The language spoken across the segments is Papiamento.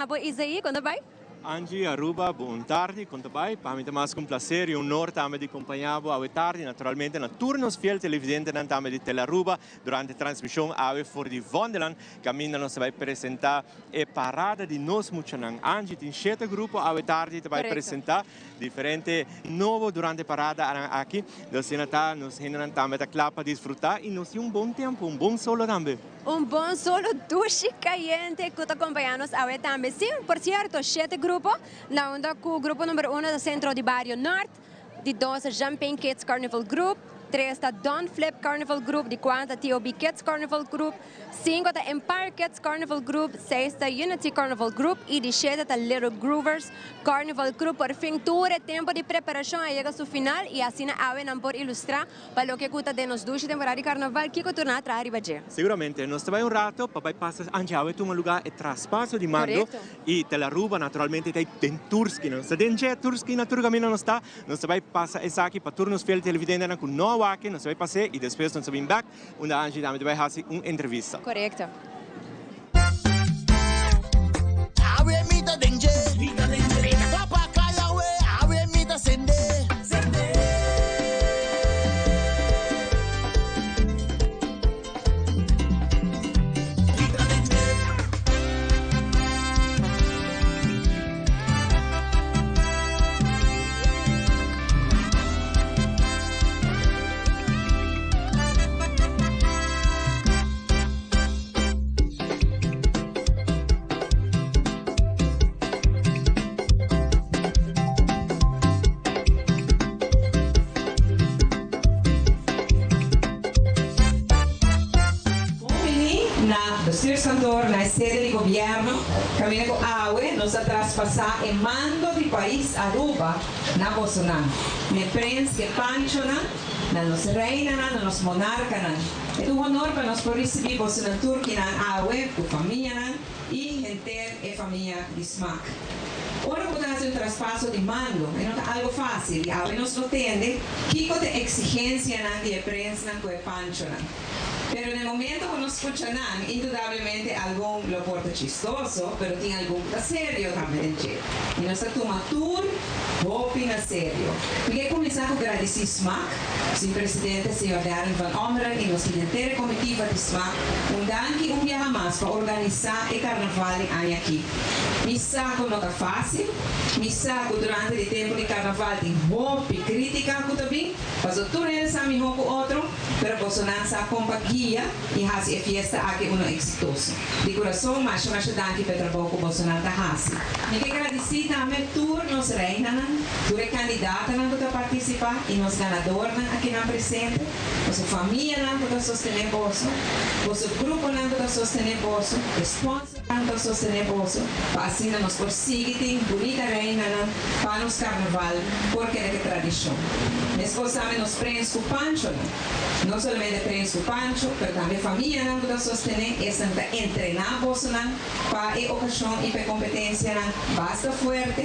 Abo Isaí, kon ta bai? Angie, Aruba, bon tardi, kon ta bai? Pa mi ta mas ku un plaser i honor tambe di kompañá bo awe tardi, naturalmente na tur nos fiel televidentenan tambe di Telearuba durante transmishon awe for di Vondeland, kaminda nos ta bai presentá e parada di nos muchanan. Angie, tin shete grupo awe tardi ta bai presentá diferente nobo durante e parada aki. Nos asina ta, nos hendenan tambe ta kla pa disfrutá i nos tin un bon tempu, un bon solo tambe. Un bon solo dushi cayente cu ta compaña nos awe tambe. Si, por cierto, shete grupo, na unda cu grupo number uno ta Centro di Bario Noord, di dos ta Jumping Kids Carnival Group, tres ta Don Flip Carnival Group, di cuatro ta TOB Kids Carnival Group, cinco ta Empire Kids Carnival Group, seis ta Unity Carnival Group y di shete ta Little Groovers Carnival Group. Por fin tur e tempo di preparacion a yega su final y asina awe nan por ilustra Pa loke ku ta den nos dushi temporada di karnaval, kiko tur nan a traha riba dje? Seguramente. Nos ta bai un rato pa bai pasa anchi awe tuma luga e traspaso di mando y Telaruba naturalmente ta den tur skina. Nos ta den dje tur skina, tur kaminda nos ta. Nos ta bai pasa esaki pa tur nos fiel televidentenan ku no a wak e, nos ta bai pas'e y despues nos ta bin bek unda Angie tambe ta bai hasi un entrevista. Korekto. Awe mi ta den dje. Mi ta topa kaya awe, awe mi ta sende. Bon bini na Bestuurskantoor, na e sede di Gobierno, caminda cu awe nos a traspasa e mando di pais Aruba na bosonan, n'e prens cu e panchonan, na nos reinanan, na nos monarcanan. E ta un honor pa nos por ricibi bosonan tur kinan awe cu famianan y henter e famia di Smaak. Ora cu bo ta haci un traspaso di mando e no ta algo facil y awe nos lo tende kico ta e exigencianan di e prensnan cu e panchonan. Pero na e momento cu nos scucha nan, indudablemente algun lo por ta chistoso, pero tin algun cu ta serio tambe den dje. Y nos ta tuma tur hopi na serio. Mi ke cuminsa cu gradici Smaak, sin presidente señor Darren van Ommeren y nos henter e comitiva di Smaak un danki un biaha mas pa organisa e carnaval e aña aki. Mi sa cu no ta facil, mi sa cu durante di tempo di carnaval tin hopi critica cu ta bin, paso tur hende sa miho cu otro, Pero bosonan sa kon pa guia i hasi e fiesta aki uno eksitoso. Di kurason masha masha danki pa e trabou ku bosonan ta hasi. Mi ke gradisí tambe tur nos reinanan, tur e kandidatanan ku ta partisipá i nos ganadornan akinan presente, boso famianan ku ta sostené boso, boso gruponan ku ta sostené boso, e sponsornan ku ta sostené boso, pa asina nos por sigui tin bunita reinanan pa nos karnaval por keda ku e tradishon. Meskos tambe nos prens ku panchonan. No solamente prens ku pancho, pero tambe famianan ku ta sostené esnan ku ta entrená bosonan pa e okashon i pa e kompetensianan basta fuerte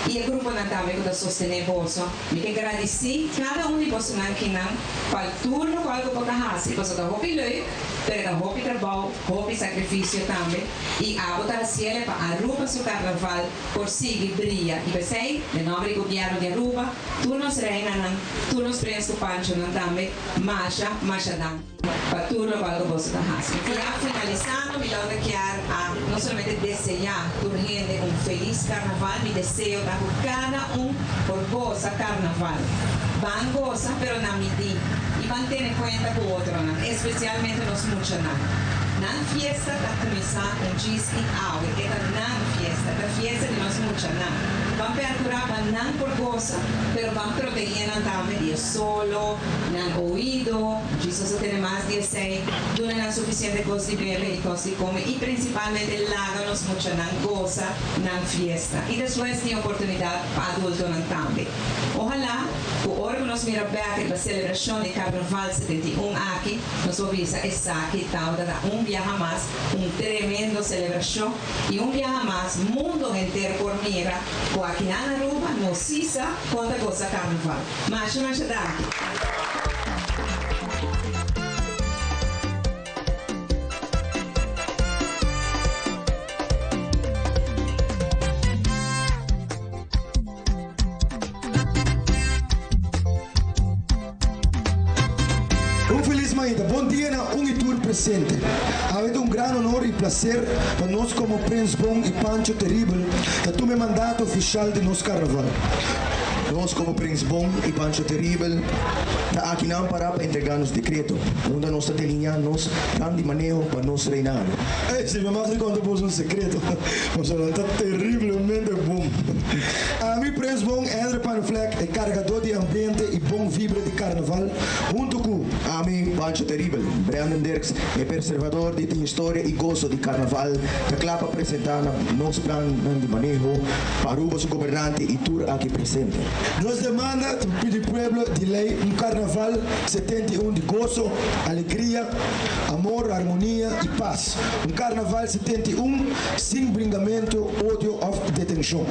i e gruponan tambe ku ta sostené boso. Mi ke gradisí kada un di bosonan kinan pa tur lokual ku bo ta hasi, pasobra ta hopi leuk, pero e ta hopi trabou, hopi sakrifisio tambe i abo ta hasiel pa Aruba su karnaval por sigui bria i p'esei den nomber di gobierno di Aruba, tur nos reinanan, tur nos prens ku panchonan tambe, masha, masha danki pa tur lokual ku boso ta hasi. Ya finalisando mi tabata kier a no solamente deseá tur hende un felis karnaval, mi deseo ta ku kada un por gosa karnaval. Ban gosa pero na midí i ban tene kuenta ku otronan, espesialmente nos muchanan. Nan fiesta ta kuminsá un djis i awe e ta nan fiesta, ta fiesta di nos muchanan. Ban percura pa nan por goza, pero ban protehe nan tambe di e solo, nan oido, Jesus a tene mas di esey, duna nan suficiente cos di bebe y cos di come y principalmente laga nos muchanan goza nan fiesta y despues tin oportunidad pa adultonan tambe. Ojalá cu ora cu nos mira bek riba celebracion di Carnaval 71 aki, nos por bisa esaki tabata ta un biaha mas un tremendo celebracion y un biaha mas mundo henter por mira cu aki na Aruba nos si sa con ta goza Carnaval. Masha masha danki. Bon dia na un y tur presente. Awe ta un gran honor y placer pa nos como Prins Bon y Pancho Terrible ta tuma e mandato oficial di nos carnaval. Nos como Prins Bon y Pancho Terrible ta akinan para pa entrega nos decreto, unda nos ta delinea nos plan di maneho pa nos reinado. Ey, si mi mag di conta boso un secreto, boso nan ta terriblemente bon. Ami, Prins Bon, Endre Panflek, e cargador di ambiente y bon vibra di carnaval, hunto cu. Ami, Pancho Terrible, Brandon Dirks, e preservador di tin historia y goso di carnaval, ta cla pa presenta na nos plannan di maneho pa Aruba su gobernante y tur aki presente. Nos demanda ta pidi pueblo di ley un carnaval 71 di goso, alegria, amor, armonia y paz. Un carnaval 71 sin bringamento, odio of detencion.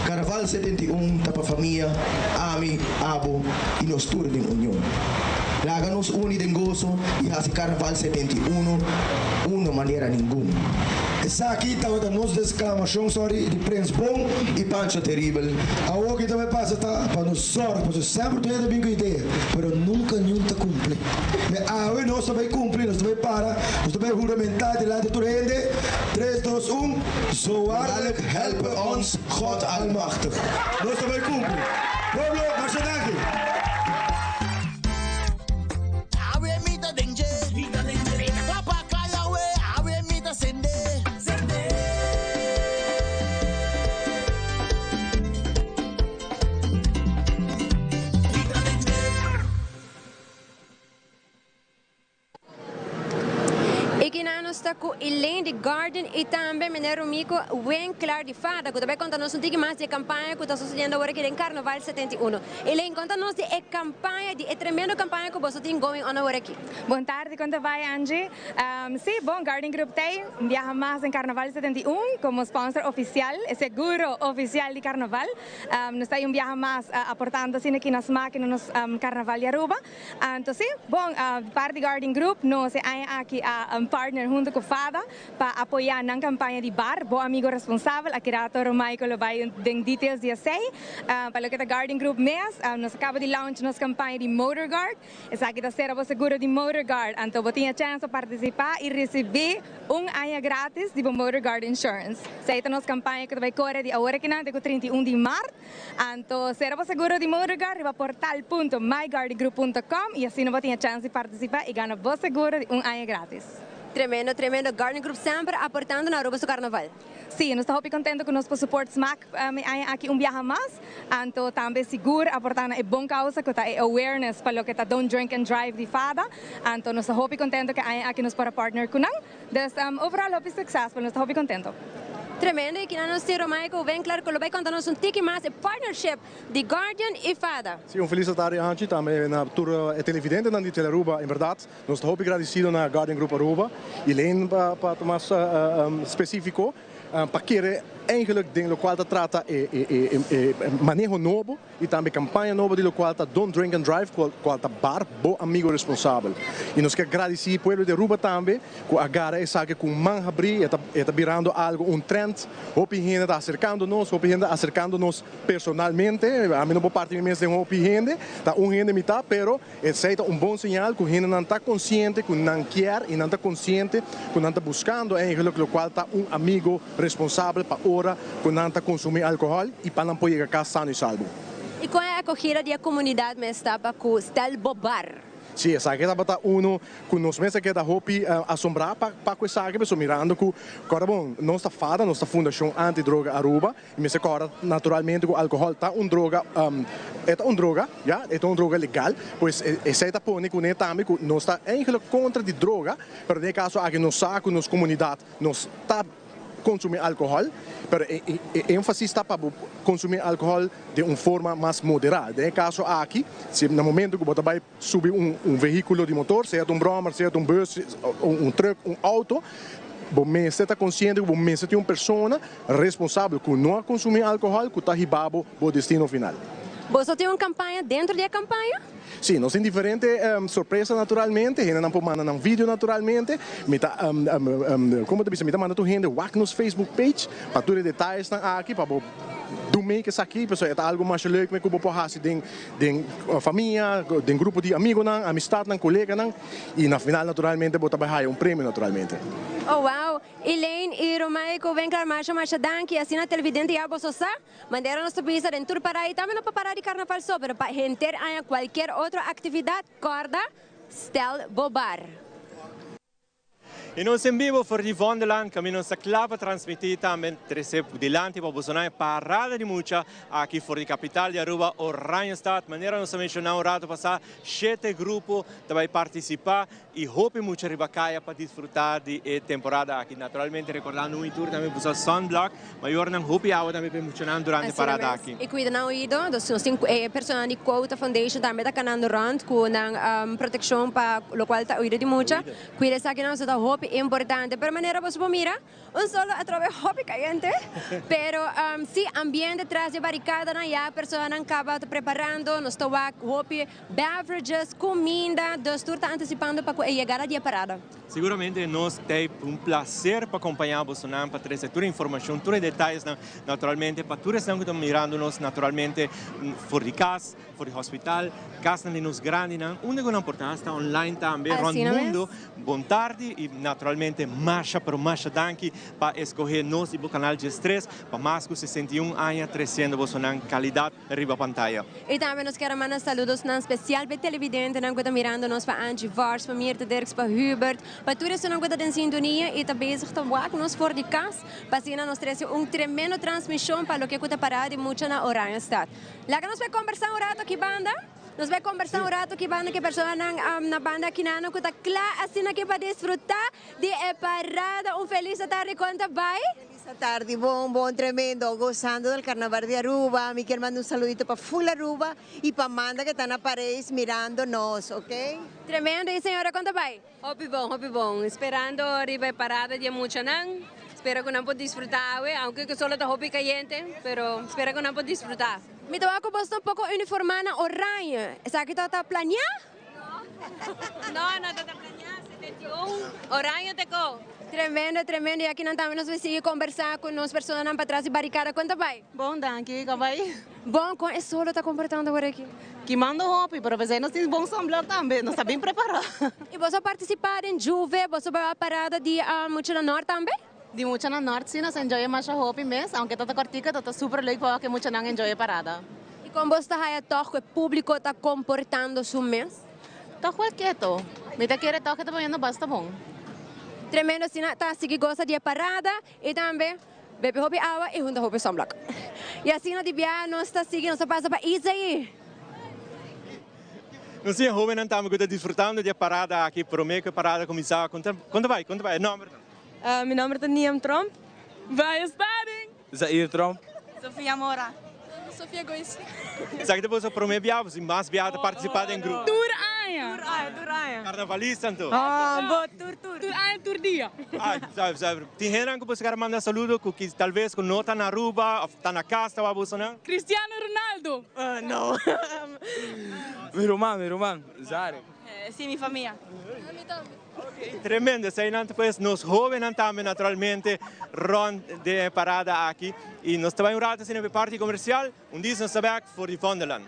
Carnaval 71 ta pa famia, ami, abo y nos tur den union. Laga nos uni den goso y haci Carnaval 71 uno manera ningun. Esaki tabata nos declamacion, sorry, di Prins Bon y Pancho Terrible. Awor cu tambe pasa ta pa nos zorg, pasobra semper tur hende bin cu idea, pero nunca niun ta cumpli. Me awe nos ta bay cumpli, nos ta bay para, nos ta bay huramenta dilanti tur hende. Tres, dos, un, Zo waarlijk helpe ons God Almachtig. Nos ta bay cumpli. Pueblo, masha danki. Awe mi ta den dje. Mi ta den dje. Mi ta topa kaya awe, awe mi ta sende. Sende. Mi ta den dje. Y kinan nos ta cu Elaine di Guardian y tambe meneer Romico Winkler di FADA cu ta bay conta nos un tiki mas di e campaña cu ta sucediendo awor aki den Carnaval 71. Elaine, conta nos di e campaña, di e tremendo campaña cu boso tin going on awor aki. Bon tardi, con ta bay, Angie? Si, bon, Guardian Group t'ey un biaha mas den Carnaval 71 como sponsor oficial, e seguro oficial di Carnaval. Nos ta ey un biaha mas aportando asina aki na smaak y na nos Carnaval di Aruba. Anto si, bon, parti di Guardian Group nos e aña aki a partner hunto cu fada pa apoya nan campaña di bar, Bo Amigo Responsabel. Aki rato Romichael lo bay den details di esey. Pa loke ta Guardian Group mes, nos a caba di launch nos campaña di Motor Guard. Esaki ta cera bo seguro di Motor Guard. Anto bo tin e chance pa participa y ricibi un aña gratis di bo Motor Guard Insurance. Esey ta nos campaña cu ta bay core di awor akinan te cu 31 di maart. Anto sera bo seguro di Motorguard riba portal punto myguardigroup punto com y asina bo tin e chance di participa y gana bo seguro di un aña gratis. Tremendo tremendo Guardian Group semper aportando na Aruba su carnaval. Si, nos ta hopi contento cu nos por support smaak e aña aki un biaha mas. Anto tambe sigur aporta na e bon causa cu ta e awareness pa loke ta Don't Drink and Drive di fada. Anto nos ta hopi contento cu e aña aki nos por a partner cu nan. Dus overal hopi successful, nos ta hopi contento. Tremendo y kinan nos tin Romaico Winkler cu lo bay conta nos un tiki mas e partnership di Guardian y fada. Si, un feliz atardi Anchi, tambe na tur e televidentenan di Telearuba. En berdad nos ta hopi gradicido na Guardian Group Aruba y Leen pa ta mas specifico pa kere eigenlijk den locual ta trata e maneho nobo y tambe campaña nobo di locual ta Don't Drink and Drive cual ta bar bo amigo responsabel. Y nos kier gradici pueblo di Aruba tambe cu a gara esaki cu man habri, e ta birando algo un trend, hopi hende ta acercando nos, hopi hende ta acercando nos personalmente, ami no por parti mi mes den hopi hende, ta un hende mi ta, pero esey ta un bon señal cu hendenan ta consciente cu nan kier y nan ta consciente cu nan ta buscando eigenlijk locual ta un amigo responsabel pa ora cu nan ta consumi alcohol y pa nan por yega cas sano y salvo. Y con e acogida di e comunidad mes ta pa cu stel bo bar? Si, esaki tabata uno cu nos mes a keda hopi asombra pa cu esaki, pasobra mirando cu, corda bon, nos ta fada, nos ta Fundacion Anti Droga Aruba, y mester corda naturalmente cu alcohol ta un droga, e ta un droga, ya, e ta un droga legal, pues esey ta pone cune tambe cu nos ta eigenlijk contra di droga, pero den e caso aki nos sa cu nos comunidad nos ta consumi alcohol, pero e enfasis ta pa bo consumi alcohol den un forma mas modera. Den e caso aki, si na momento cu bo ta bay subi un vehiculo di motor, sea ta un brommer, sea ta un bus, un truck, un auto, bo mester ta consciente cu bo mester tin un persona responsabel cu no a consumi alcohol cu ta hiba bo bo destino final. Boso tin un campaña dentro di e campaña? Si, nos tin diferente sorpresa naturalmente, hendenan por manda nan video naturalmente, mi ta, como ta bisa, mi ta manda tur hende wak nos Facebook page pa tur e detayesnan aki pa bo. Doe mee ku esaki, pasobra e ta algu masha leuk ku bo por hasi den den famia, den grupo di amigonan, amistatnan, koleganan i na final naturalmente bo ta bai haya un premio naturalmente. Oh wow! Elaine y Romaico Winkler masha masha danki asina televidente ya boso sa manera nos ta bisa den tur parada y tambe no pa parada di carnaval so pero pa henter aña cualkier otro actividad corda stel bo bar. Y nos en bibo for di Vondelland caminda nos ta cla pa transmiti tambe trece dilanti pa boso nan e parada di mucha aki for di capital di Aruba Oranjestad. Manera nos a menciona un rato pasa shete grupo ta bay participa y hopi mucha riba caya pa disfruta di e temporada aki. Naturalmente recordando un y tur tambe busa sunblock. Mayornan hopi awa tambe pa e muchanan durante e parada aki. Y cuida nan oido. Dus nos tin e personanan di Quota Foundation tambe ta canando rond cu nan proteccion pa locual ta oido di mucha. Cuida esakinan pasobra ta hopi importante. Pero manera boso por mira un solo atrobe hopi cayente. Pero si ambiente tras di e baricadanan ya personanan caba ta preparando. Nos ta wak hopi beverages, cuminda. Dus tur ta anticipando pa cu e yegada di e parada. Siguramente nos ta un placer pa acompaña bosonan pa trece tur e informacion, tur e detayesnan, naturalmente pa tur esnan cu ta mirando nos naturalmente for di cas, for di hospital, casnan di nos grandinan, unda cu nan por ta, hasta online tambe rond mundo. Bon tardi y naturalmente masha pero masha danki pa escoge nos y bo canal 13 pa mas cu 61 aña treciendo bosonan calidad riba pantaya. Y tambe nos kier a manda saludosnan special pa e televidentenan cu ta mirando nos, pa Angie Vars, pa Mirtha Dirks, pa Hubert, pa tur esunnan cu ta den sintonia y ta bezig ta wak nos for di cas, pa asina nos trece un tremendo transmision pa loke cu ta para di mucha na Oranjestad. Laga nos bay combersa un rato aki banda. Nos bay combersa un rato aki banda cu e personanan na banda akinano cu ta cla asina aki pa disfruta di e parada. Un feliz atardi con ta bay. Feliz atardi, bon bon tremendo, gozando del carnaval di Aruba, mi kier manda un saludito pa full Aruba y pa Manda que ta na Parijs mirando nos, ok. Tremendo, y señora con ta bay? Hopi bon, hopi bon, esperando riba e parada di e muchanan, spera cu nan por disfruta awe, aunke cu solo ta hopi cayente, pero spera cu nan por disfruta. Mi ta wak cu bos ta un poco uniforma na oranje, esaki ta ta planea? No, no ta ta planea, 71, oranje te ko. Tremendo, tremendo. Y aki nan tambe nos bay sigui conversa cu nos personanan patras di baricada. Con ta bay? Bon, danki. Con bay? Bon, con e solo ta comportando awor aki? Kimando hopi, pero pesey nos tin bon sunblock tambe. Nos ta bien prepara. Y boso a participa den Juve? Boso bay a parada di Mucha na Nort tambe? Di Mucha na Nort si, nos enjoy e masha hopi mes. Aunke ta ta cortico, ta ta super leuk pa wak e muchanan enjoy e parada. Y con boso ta haya toch cu e publico ta comportando su mes? Toch wel keto. Mi ta kere toch e ta poniendo basta bon. Tremendo asina ta sigui gosa di e parada y tambe bebe hopi awa y hunta hopi sunblock. Y asina di bia nos ta sigui nos ta pasa pa Isaí. Nos tin e hobennan tambe cu ta disfrutando di e parada aki prome cu e parada cuminsa. Con ta con ta bay? Con ta bay? E nomber ta? Mi nomber ta Niam Tromp. Vaya Stading! Zair Tromp. Sofia Mora. Sofia Gois. Esaki ta boso prome biaha of si mas biaha ta participa den grupo? Tur aña. Tur aña, tur aña. Carnavalista anto? Ah, bo tur tur. Tur aña, tur dia. Ah, zuiver, zuiver. Tin hendenan ku boso kere manda saludo ku ki talves ku no ta na Aruba of ta na kas ta wak bosonan? Cristiano Ronaldo. No. Mi ruman, mi ruman, Zare. Si, mi famia. Mi tambe. Tremendo, eseinan ta pues nos hobennan tambe naturalmente rond den e parada aki y nos ta bay un rato asina pa e parti comercial, un dis nos ta bek for di Vondelland.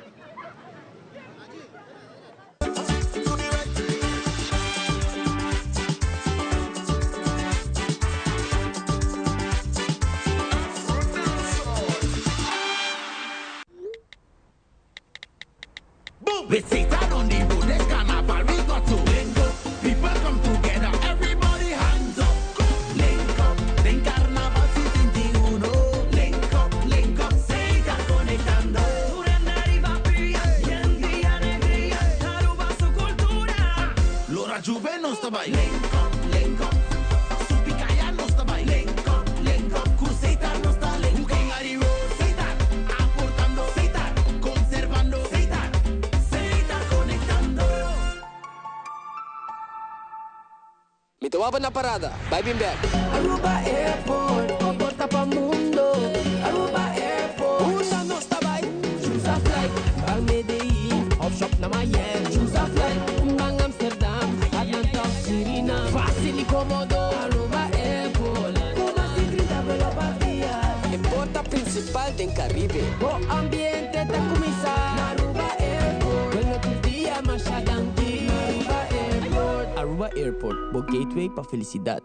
Mi ta waba na parada, bai bin bek. Aruba Airport, bo porta pa mundo. Aruba Airport, unda nos ta bai? Choose a flight, ban Medellin of shop na Miami. Choose a flight, ban Amsterdam, Atlanta of Suriname. Facil y comodo, Aruba Airport. Cu mas di 30 vuelo pa dia. E porta. porta principal den Caribe. Bo ambiente ta cuminsa na Aruba Airport. Bueno tur dia masha danki na Aruba Airport. Aruba Airport, bo gateway pa felicidad.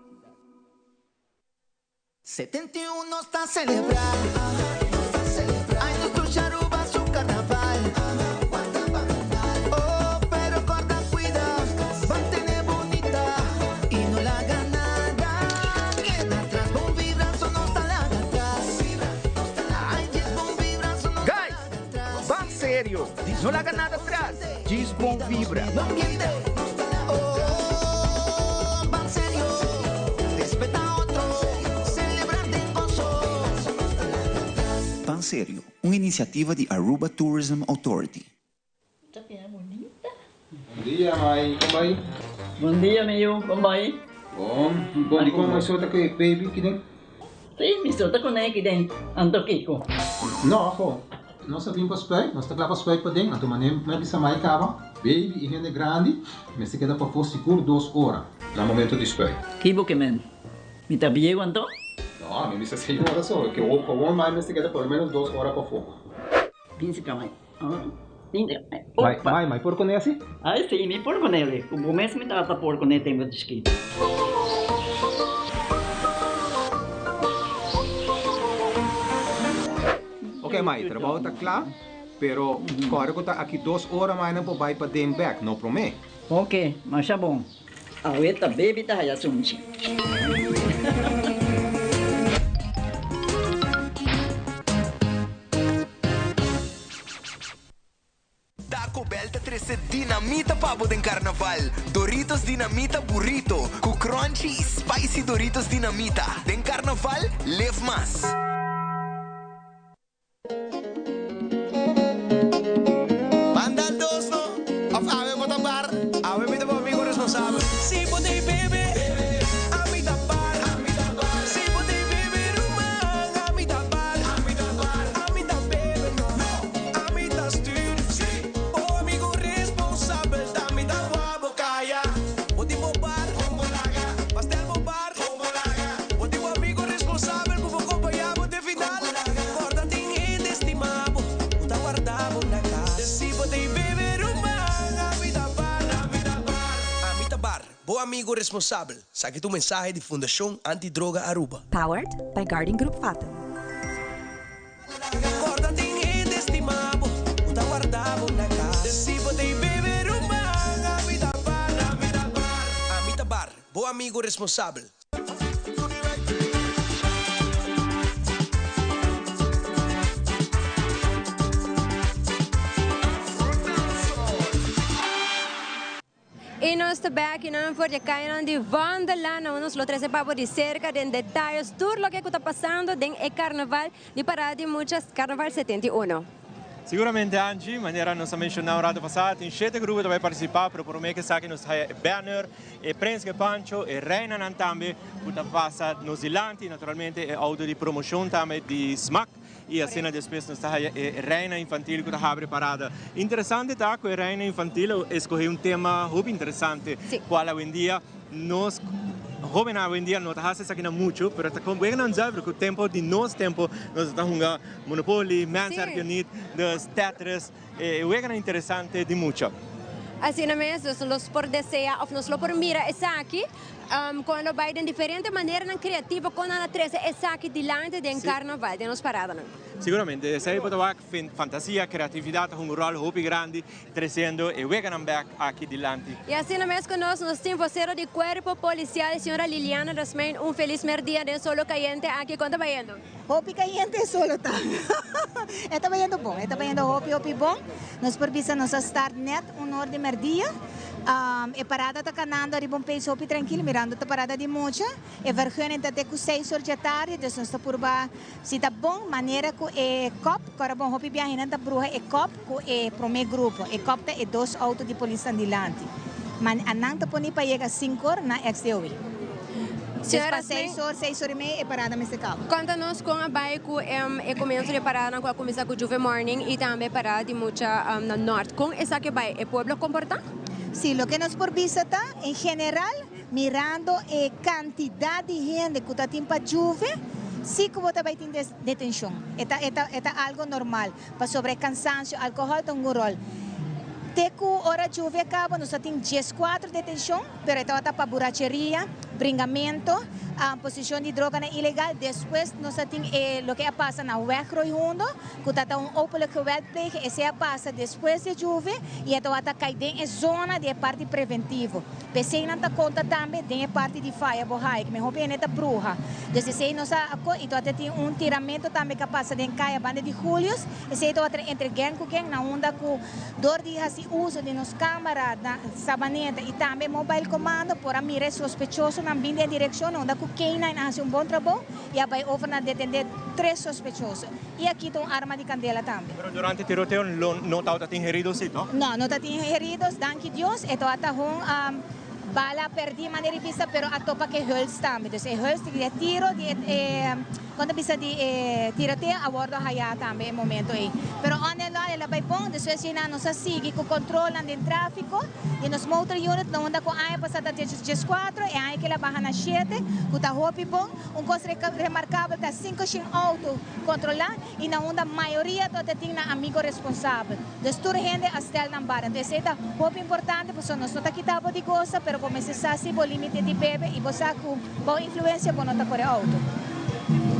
71 nos ta celebra Ay nos dushi Aruba su carnaval Oh pero corda cuida Mantene bunita Y no laga nada Keda atras Bon vibra so nos ta laga atras Ay djis bon vibra so nos ta Guys, ban serio, no laga nada atras, djis bon vibra. Oh, ban serio, respeta otro, celebra den gozo. Ban Serio, un iniciativa di Aruba Tourism Authority. Bon dia, mai. Kon bai? Bon dia, mi yu. Kon bai? Bon. Bon, dikon mai so ta ku e baby kiden? Sí, mi so ta kuné kiden. Anto kiko? No, ho. Nos a bin pa spuit. Nos ta kla pa spuit paden. Anto manera mi a bisa mai kaba, baby i hende grandi mester keda pafó sigur dos ora na momento di spuit. Ki bo ke men? Mi ta bieu anto? No, mi bisa seis ora so. Ke gewoon mai mester keda por lo menos dos ora pafó. Binsi pa mai. Mai, mai, mai por kuné asi? Ai si, mi por kuné li. Ku bo mes mi tata por kuné tempu di chikitu. Ok mai, trabou ta kla, pero kòrda ku ta aki dos ora mai nan por bai paden bèk, no promé. Ok, masha bon. Awe ta baby ta haya sunchi. Taco Bell ta trece dinamita pa bo den Carnaval. Doritos Dinamita Burrito cu crunchy y spicy Doritos Dinamita. Den Carnaval, live mas! Banda dos no, of awe bo ta bar? Awe mi ta bo amigo responsabel. Si bo t'ey bebe, ami ta bar. Si bo t'ey bebe ruman, ami ta bar. Ami ta bebe no, ami ta stuur. Bo amigo responsabel, ta mi ta wou bo caya. Bo tin bo bar, pastel bo bar. Bo tin bo amigo responsabel cu bo compaña bo te final. Corda tin hende estima bo cu ta warda bo na cas. Si bo t'ey bebe ruman, ami ta bar. Ami ta bar, bo amigo responsabel. Saki ta un mensahe di Fundacion Anti Droga Aruba. Powered by Guardian Group Fatum. Corda tin hende estima bo cu ta warda bo na cas. Si bo t'ey bebe ruman, ami ta bar. Ami ta bar, bo amigo responsabel. Y nos ta bek y nan for di e cayanan di Wonderland na nos lo trece pa bo di cerca den detayes tur loke cu ta pasando den e carnaval di Parada di Muchas Carnaval 71. Siguramente Angie, manera nos a menciona un rato pasa, tin shete grupo ta bay participa, pero prome cu esaki nos ta haya e banner, e Prenske Pancho, e reinanan tambe cu ta pasa nos dilanti, naturalmente e auto di promocion tambe di Smaak y asina despues nos ta haya e reina infantil cu ta habri parada. Interesante ta cu e reina infantil a escoge un tema hopi interesante, cual awendia nos hobennan awendia no ta haci esakinan mucho, pero ta con wegennan zuiver cu tempo di nos tempo nos ta hunga Monopoly, Mens Erg Je Niet, dus Tetris, e weganan interesante di mucha. Asina mes, dus nos por desea of nos lo por mira esaki con lo bay den diferente maneranan creativo con nan a trece esaki dilanti den carnaval, den nos paradanan. Siguramente, esey bo ta wak fantasia, creatividad ta hunga un rol hopi grandi treciendo e weganan bek aki dilanti. Y asina mes cu nos, nos tin vocero di Cuerpo Policial, señora Liliana Rasmijn, un feliz merdia den Solo Cayente aki, con ta bayendo? Hopi cayente solo ta. E ta bayendo bon, e ta bayendo hopi hopi bon. Nos por bisa nos a start net un or di merdia. E parada ta canando ariba un pace hopi trankil, mirando ta parada di mucha. E vergunning ta te cu seis or dje tardi, dus nos ta purba si ta bon manera cu e cop, cu ora bon hopi biahenan ta bruha e cop cu e prome grupo. E cop ta e dos auto di polis nan dilanti. Ma anan ta poni pa yega sinku or na XDOW. Dus pa seis or, seis or y media e parada mester kaba. Konta nos kon a bai ku e komienso di e paradanan ku a kuminsá ku Juve Morning i tambe e parada di mucha na Nort. Kon esaki a bai? E pueblo a komportá? Sí, loke nos por bisa ta, en general, mirando e kantidat di hende ku ta tin pa Juve, Si ku bo ta bai tin detenshon. E ta e ta e ta algo normal pasobra e kansansio, alkohòl ta un ròl. Te ku ora lluvia kaba nos a tin dieskuater detenshon, pero e tabata pa buracheria, bringamento, posishon di droganan ilegal. Despues nos a tin e loke a pasa na Weg Rooi Hundo, ku ta ta un openlijk geweldplegen. Esei a pasa despues di e lluvia i e tabata kai den e zona di e parti preventivo. P'esei nan ta konta tambe den e parti di faya bo haik, mehor bene ta bruha. Dus esei nos a ko i tabata tin un tiramento tambe ku a pasa den kaya banda di Julius. Esei tabata entre geng ku geng na unda ku dor di hasi uso di nos kamara na Sabaneta i tambe mobile comando por a mira e sospechosonan bin den direkshon na unda ku K-nine a hasi un bon trabou i a bai over na detende tres sospechoso. I a kita un arma di kandela tambe. Pero durante tiroteo lo no tabata tin heridos si, no? No, no ta tin heridos, danki Dios. E tabata hun bala perdi manera di bisa, pero a topa ku e huls tambe. Dus e huls di e tiro di e, kon ta bisa, di e tiroteo a wordo haya tambe e momento ei. Pero on en on el a bai bon. Despues di nan nos a sigui ku kontrolnan den trafiko di nos motor unit na unda ku aña pasa ta dieskuatro, e aña kila baha na shete, ku ta hopi bon. Un kos remarkabel ta 500 outo kontrolá i na unda mayoria tabata tin nan amigo responsabel. Dus tur hende a stel nan bara. Enton esei ta hopi importante pasobra nos no ta kita bo di gosa pero bo mester sa si bo limite di bebe i bo sa ku bou influensia bo no ta kore outo.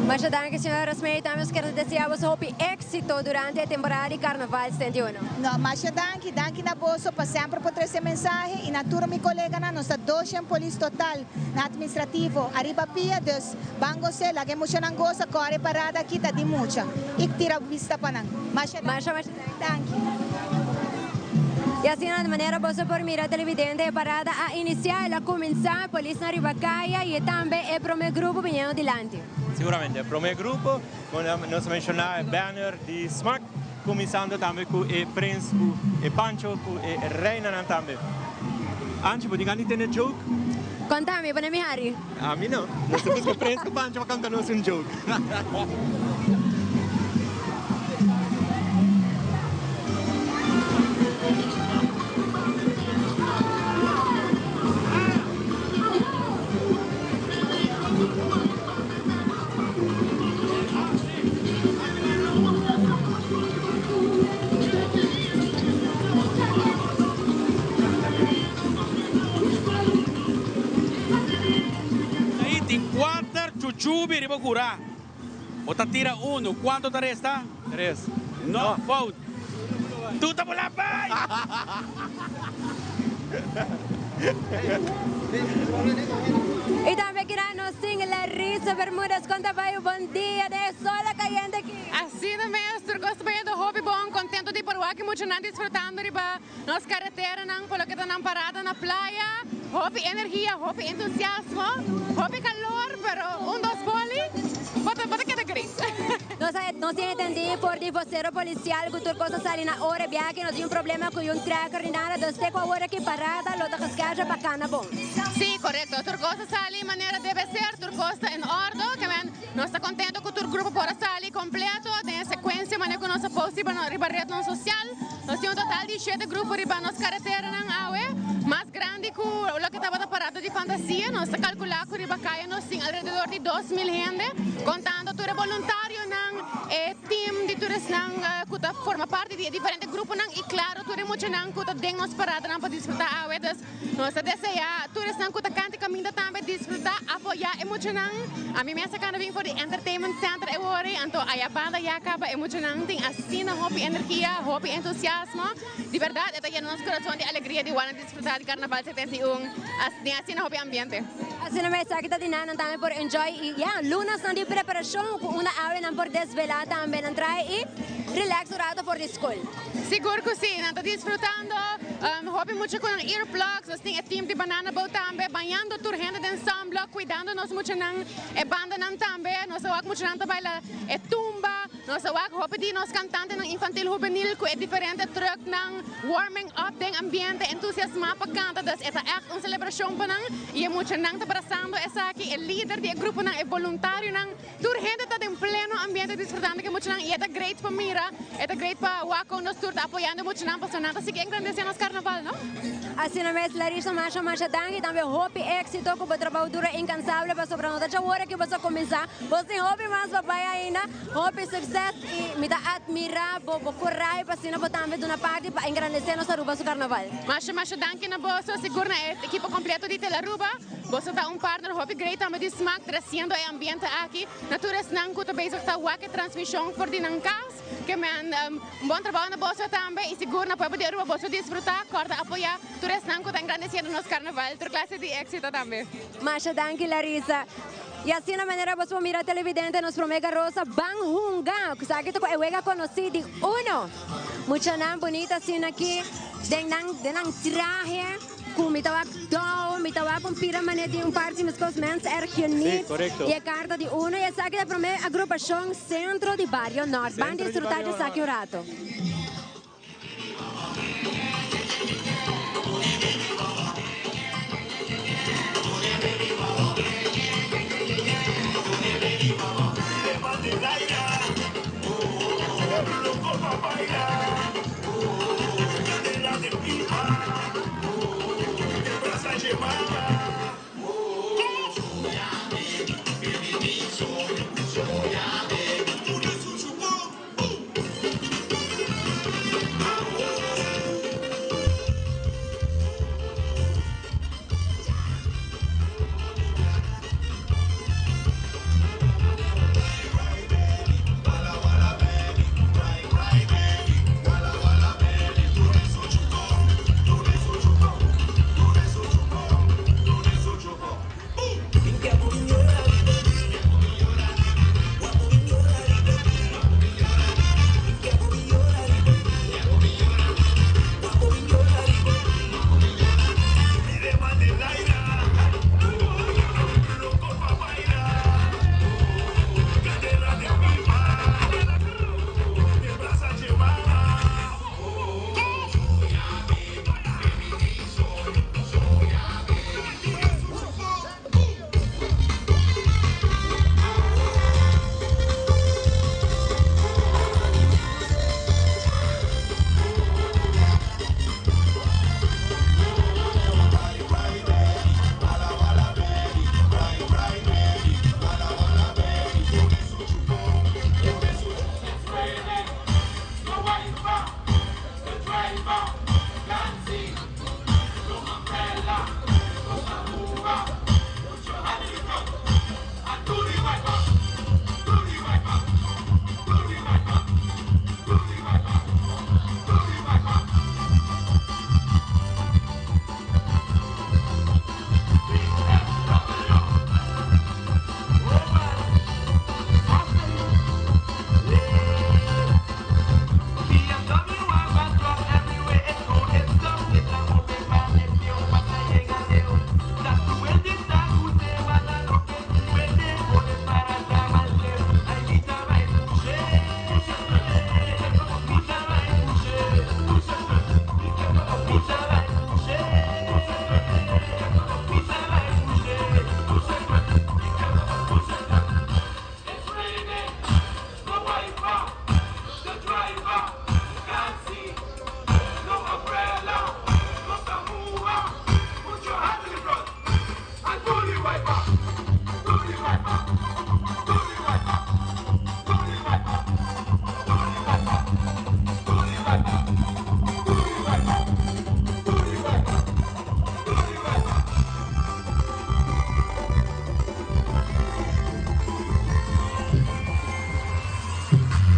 Masha danki señora Rosmary, tambe nos kier desea boso hopi éxito durante e temporada di Carnaval 71. No, masha danki, danki na boso pa semper por trese mensahe i na tur mi koleganan, nos ta 200 polis total na administrativo ariba pia, dus ban gos'é, laga e muchanan gosa, kòre parada aki ta di mucha i tira bista pa nan. Masha Masha masha danki. Y asina di manera boso por mira televidente e parada a inicia, el a cuminsa, polisnan riba caya y tambe e prome grupo biniendo dilanti. Seguramente e prome grupo, como nos a menciona e banner di smack, cuminsando tambe cu e prins, cu e Pancho, cu e reinanan tambe. Anchi, bo tin gana di tene joke? Conta mi, pone mi hari. Ami no. Nos ta busca prins cu Pancho pa conta nos un joke. Ahí tin cuater chuchubi riba cura. Bo ta tira uno. Cuanto ta resta? Tres. No, fout. Tu ta bula bay! Y tambe kira nos tin Larissa Bermudez con ta bay un bon dia den e sola cayente aki. Asina mes, tur cos ta bayendo hopi bon, contento di por wak muchanan disfrutando riba nos carreteranan por loke ta nan parada na playa, hopi energia, hopi entusiasmo, hopi calor, pero un dos boli bo ta bo ta keda gris. Nos a nos tin entendi for di vocero policial cu tur cos a sali na ora biaha no tin un problema cu un tracker ni nada, dus te cu awor aki parada lo ta gescaja pa cana bon. Sí, corecto. Tur cos a sali manera debe ser, tur cos ta en ordo. Ke men nos ta contento cu tur grupo por a sali completo den e secuencia manera cu nos a post riba riba rednan social. Nos tin un total di shete grupo riba nos careteranan awe, mas grandi cu loke tabata parada di fantasia. Nos ta calcula cu riba caya nos tin alrededor di 2000 hende, contando tur e voluntarionan, e team di tur esnan cu ta forma parti di e diferente gruponan y claro tur e muchanan cu ta den nos paradanan pa disfruta awe. Dus nos ta desea tur esnan cu ta canta y caminda tambe disfruta, apoya e muchanan. Ami mes a cana bin for di Entertainment Center e wori, anto aya banda ya caba e muchanan tin asina hopi energia, hopi entusiasmo. Di berdad e ta yena nos corazon di alegria di wak na disfruta di Carnaval 71 den asina hopi ambiente. Asina mes esaki ta di nan, nan tambe por enjoy y ya lunasnan di preparacion cu unda awe nan por desvela tambe, nan trae y relax un rato for di school. Sigur cu si, nan ta disfrutando hopi mucha cu nan earplugs, nos tin e team di Banana Boat tambe bañando tur hende den sunblock, cuidando nos muchanan, e bandanan tambe, nos a wak muchanan ta baila e tumba. Nos a wak hopi di nos kantantenan infantil hubenil ku e diferente trùknan warming up den ambiente entusiasmá pa kanta. Dus e ta ègt un selebrashon pa nan i e muchanan ta brasando esaki, e lider di e gruponan, e boluntarionan, tur hende ta den pleno ambiente disfrutando ku e muchanan i e ta great pa mira, e ta great pa wak kon nos tur ta apoyando e muchanan pasobra nan ta sigui engrandesé nos karnaval, no? Asina mes Larissa, masha masha danki, tambe hopi éksito ku bo trabou duro i inkansable pasobra no ta djawor ku bo sa kuminsá. Bo tin hopi mas pa bai ainda. Hopi succes y mi ta admira bo bo corahe pa asina bo tambe duna parti pa engrandece nos Aruba su carnaval. Masha masha danki na boso, sigur na e ekipo completo di Telaruba. Boso ta un partner hopi great tambe di Smaak treciendo e ambiente aki na tur esnan cu ta bezig ta wak e transmision for di nan cas. Ke men un bon trabao na boso tambe y sigur na pueblo di Aruba boso disfruta, corda apoya tur esnan cu ta engrandeciendo nos carnaval. Tur clase di exito tambe. Masha danki Larissa. Y asina manera bos por mira televidente nos prome garosa ban hunga. Esaki ta cu e wega conoci di uno. Muchanan bunita asina aki den nan den nan trahe cu mi ta wak dou, mi ta wak un pira mane di un parti mescos mens erg geniet. Sí, correcto. Y e carta di uno y esaki ta e prome agrupacion Centro di Bario Noord. Ban Centro di disfruta Bario di esaki un Noord. rato.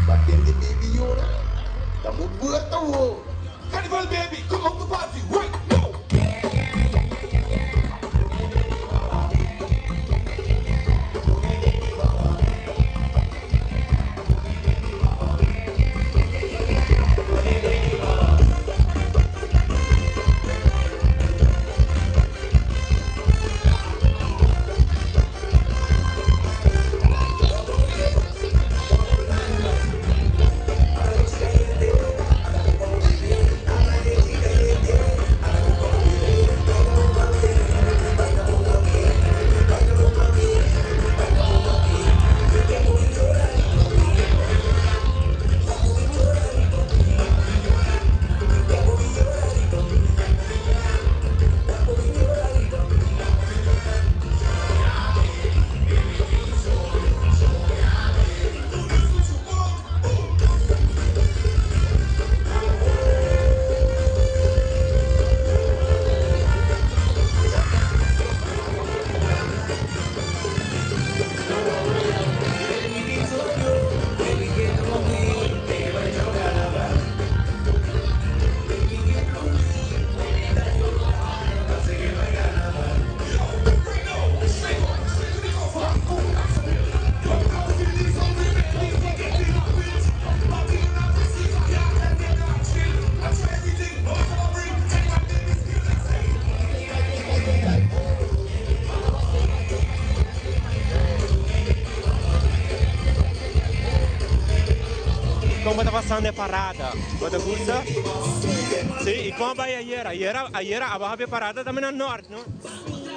Batende baby yora, ta bo buerta wo. Carnival baby, come on to party, right now. Kon bo ta pasando e parada? Bo ta gusta? Si. I kon a bai ayera? Ayera ayera a baha e parada tambe na Nort, no?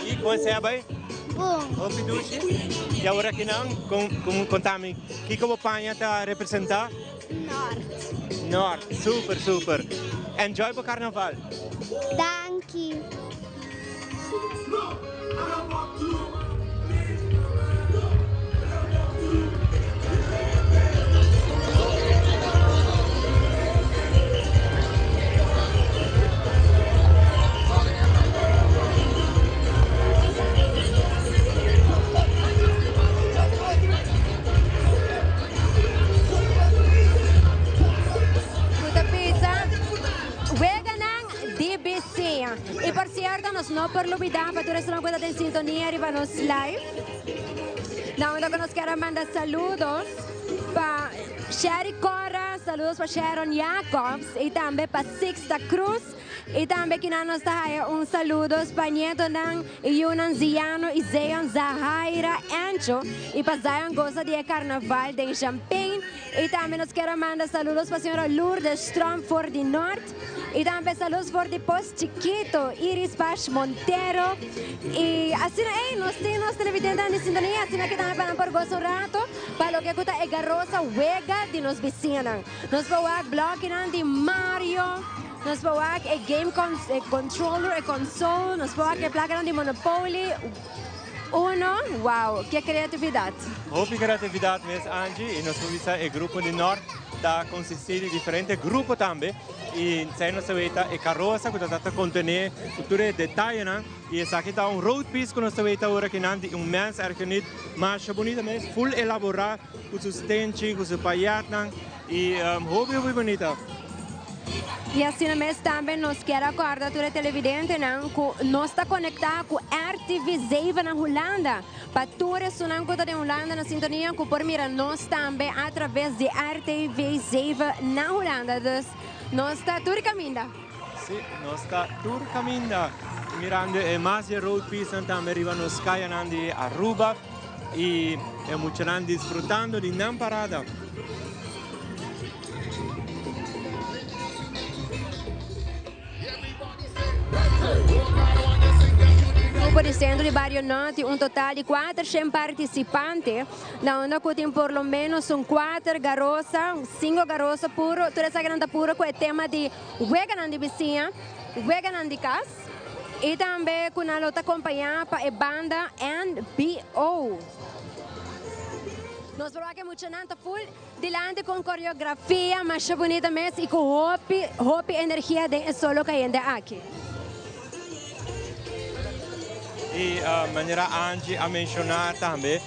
Si. I kon esei a bai? Bon. Hopi dushi. I awor akinan kon kon konta mi kiko bo paña ta representa? Nort. Nort. Super super. Enjoy bo karnaval. Danki. Cu ta bisa, Weganan di bisiña. Y por cierto nos no por lubida pa tur esnan cu ta den sintonia riba nos live. Na unda cu nos kier a manda saludos pa Sherry Cora, saludos pa Sharon Jacobs y tambe pa Sixta Cruz. Y tambe kinan nos ta haya un saludos pa nietonan y yunan Ziano y Zeon Zahaira Ancho y pa Zion goza di e carnaval den Champagne. Y tambe nos kier a manda saludos pa señora Lourdes Tromp for di Noord. Y tambe saludos for di Pos Chiquito, Iris Pash Montero. Y asina ey, nos tin nos televidentenan di sintonia, asina ki tambe pa nan por goza un rato pa loke cu ta e garosa wega di nos bisiñanan. Nos por wak blokinan di Mario, nos por wak e game e controller, e console, nos por wak e plakanan di Monopoly. Uno, wow, ke kreatividat! Hopi kreatividat mes Angie y nos por bisa e grupo di Nort ta consisti di diferente grupo tambe y esei nos ta weta e carosa cu ta trata contene cu tur e detayenan y esaki ta un road piece cu nos ta weta ora kinan di un mens ergeniet masha bunita mes full elabora cu su stenchi cu su payetnan y hopi hopi bunita. Y asina mes tambe nos kier a corda tur e televidentenan cu nos ta conecta cu RTV 7 na Hulanda. Pa tur esunnan cu ta den Hulanda na sintonia cu por mira nos tambe a traves di RTV 7 na Hulanda. Dus nos ta tur caminda. Si, nos ta tur caminda mirando e mas di e road piecenan tambe riba nos cayanan di Aruba y e muchanan disfrutando di nan parada. Grupo di Centro di Bario Norte un total di 400 participante, na unda cu tin por lo menos un cuater garosa, cinco garosa puro, tur esakinan ta puro cu e tema di weganan di bisiña, weganan di cas y tambe cu nan lo ta acompaña pa e banda NBO. Nos por wak e muchanan ta full. Dilanti cu un coreografia masha bunita mes y cu hopi hopi energia den e solo cayente aki. Y manera Angie a menciona tambe,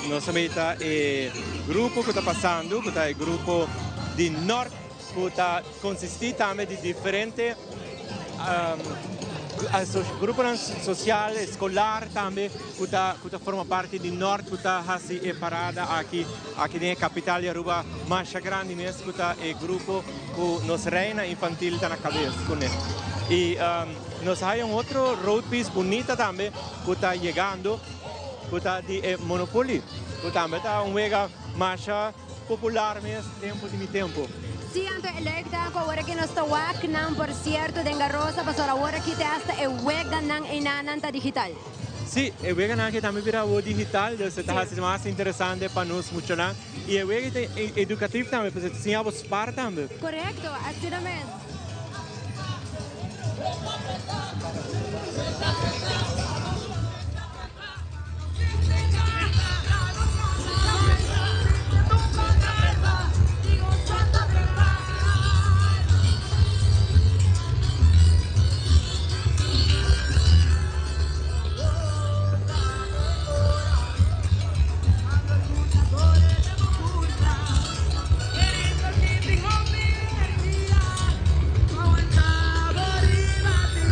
nos a mira e grupo cu ta pasando, cu ta e grupo di Noord, cu ta consisti tambe di diferente gruponan social, escolar tambe cu ta cu ta forma parti di Noord cu ta haci e parada aki aki den e capital di Aruba masha grandi mes cu ta e grupo cu nos reina infantil ta na cabes cune. Y nos haya un otro road piece bunita tambe cu ta yegando cu ta di e Monopoly cu tambe ta un wega masha Popular mes tempo di mi tempo. Sí, anto e leuk ta cu awor aki nos ta wak nan por cierto den Garosa pasobra awor aki te hasta e weganan einanan ta digital. Sí, e weganan aki tambe bira awor digital, dus e ta haci mas interesante pa nos muchanan. Y e wega ta educatief tambe, pasobra e ta siña bo spaar tambe. Correcto, asina mes.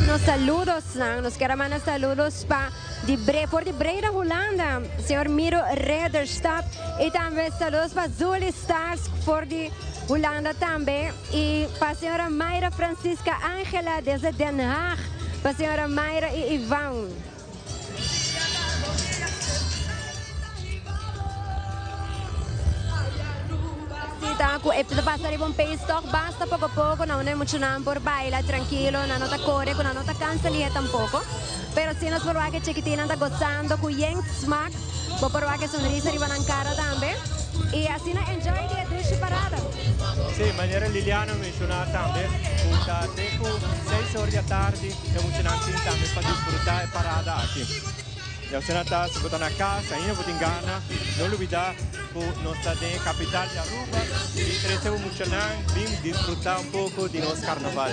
Nos saludosnan, nos kier a manda saludos pa Di Bre, for di Breda, Hulanda, señor Miro Ridderstap. Y tambe saludos pa Zuli Stars for di Hulanda tambe. Y pa señora Mayra Francisca Angela desde Den Haag. Pa señora Mayra y Ivan. cu e ta pasa riba un pace toch basta poco poco na unda e muchanan por baila trankilo, nan no ta core cu nan no ta cansa lihe tampoco. Pero si nos por wak e chikitinnan ta gozando cu yen smaak, bo por wak e sonrisa riba nan cara tambe y asina enjoy di e dushi parada. Sí, manera Liliana menciona tambe cu ta te cu seis or di atardi e muchanan tin tambe pa disfruta e parada aki. Y asina ta, si bo ta na cas ainda bo tin gana, no lubida cu nos ta den e capital di Aruba y trece bo muchanan bin disfruta un poco di nos carnaval.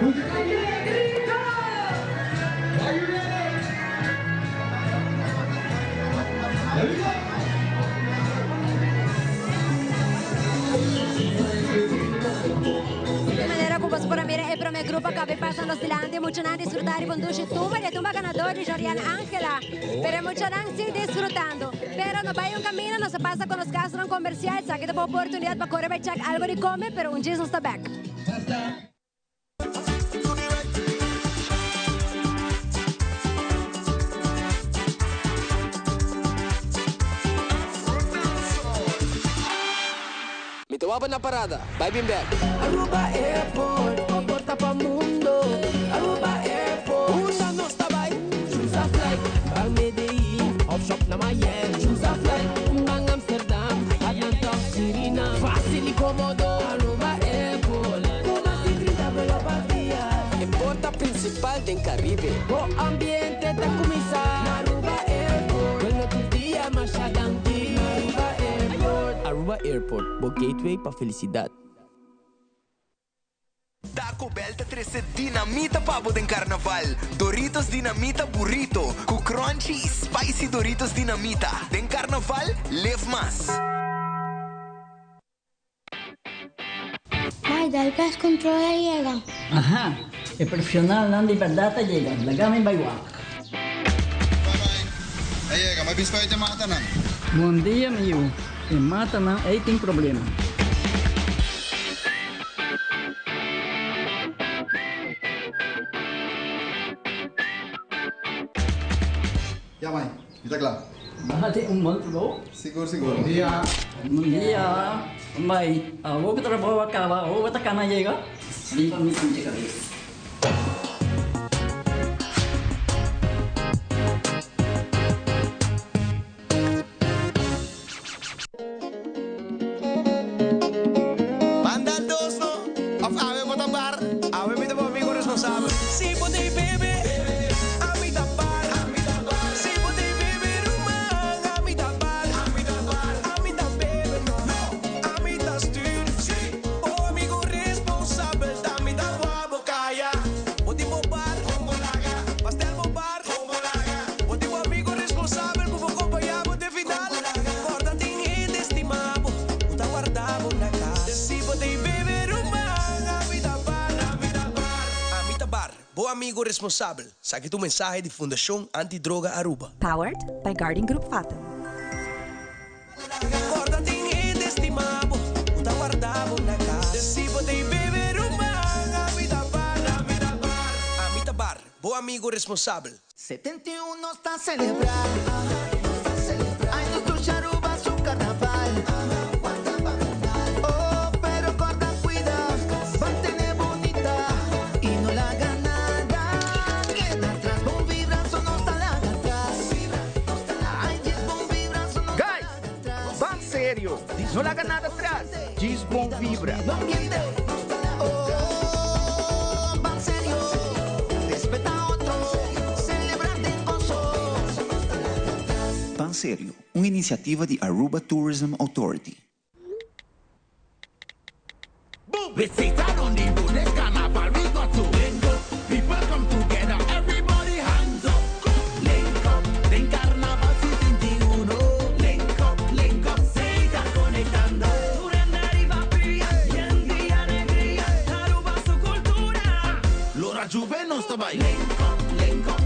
Di manera cu boso por a mira e prome grupo a caba e pasa nos dilanti. Muchanan disfruta riba un dushi tumba di e tumba ganador di Jorian Angela. Pero e muchanan si disfrutando. Pero no bay un camino, nos a pasa cu nos gastonan comercial. Esaki ta bo oportunidad pa core bay check algo di come, pero un djis nos ta bek. Mi ta wak na parada, bai bin bek. Aruba Airport, bo porta pa mundo. Aruba Airport, unda nos ta bai? Choose a flight, ban Medellin, of shop na Miami. Choose a flight, ban Amsterdam, Atlanta of Suriname. Facil y comodo, Aruba Airport. Cu mas di 30 vuelo pa dia. E porta principal den Caribe. Bo ambiente ta cuminsa na Aruba Airport. Bueno tur dia, masha danki. Aruba Airport. Aruba Airport, bo gateway pa felicidad. Taco Bell ta trece dinamita pa bo den Carnaval. Doritos Dinamita Burrito cu crunchy y spicy Doritos Dinamita. Den Carnaval, live mas! Mai, dal pest control a yega. Aha, e profesionalnan di berdad a yega, laga mi bai wak. A yega, ma bispuit e matanan. Bon dia mi yu, e matanan ei tin problema. Ya mai, mi ta kla. Baha tin un bon trabou. Sigur sigur. Bon dia. Bon dia. Mai, awor ku trabou a kaba, awor bo ta kana yega? Riba mi pinche kabes. Banda dos no, of awe bo ta bar? Awe mi ta bo amigo responsabel. Si bo t'ey bebe, ami ta bar. Si bo t'ey bebe ruman, ami ta bar. Ami ta bebe no, ami ta stuur. Bo amigo responsabel, ta mi ta wou bo caya. Bo tin bo bar, pastel bo bar. Bo tin bo amigo responsabel cu bo compaña bo te final. Corda tin hende estima bo cu ta warda bo na cas. Si bo t'ey bebe ruman, ami ta bar. Ami ta bar, bo amigo responsabel. Saki ta un mensahe di Fundacion Anti Droga Aruba. Powered by Guardian Group Fatum. Corda tin hende stima bo cu ta warda bo na cas. Si bo t'ey bebe ruman, ami ta bar. Ami ta bar, bo amigo responsabel. 71 nos ta celebra Ay nos dushi Aruba su carnaval Oh pero corda cuida Mantene bunita Y no laga nada Keda atras Bon vibra so nos ta laga atras Ay djis bon vibra so nos ta Guys, ban serio, no laga nada atras, djis bon vibra. Oh ban serio Respeta otro Celebra den gozo Ban Serio, un iniciativa di Aruba Tourism Authority. With Satan on the road, this carnival we got to link up. People come together, everybody hands up. Link up, den carnaval 71. Link up, link up, Satan conectando. Lora Juve nos ta bay. Link up, link up,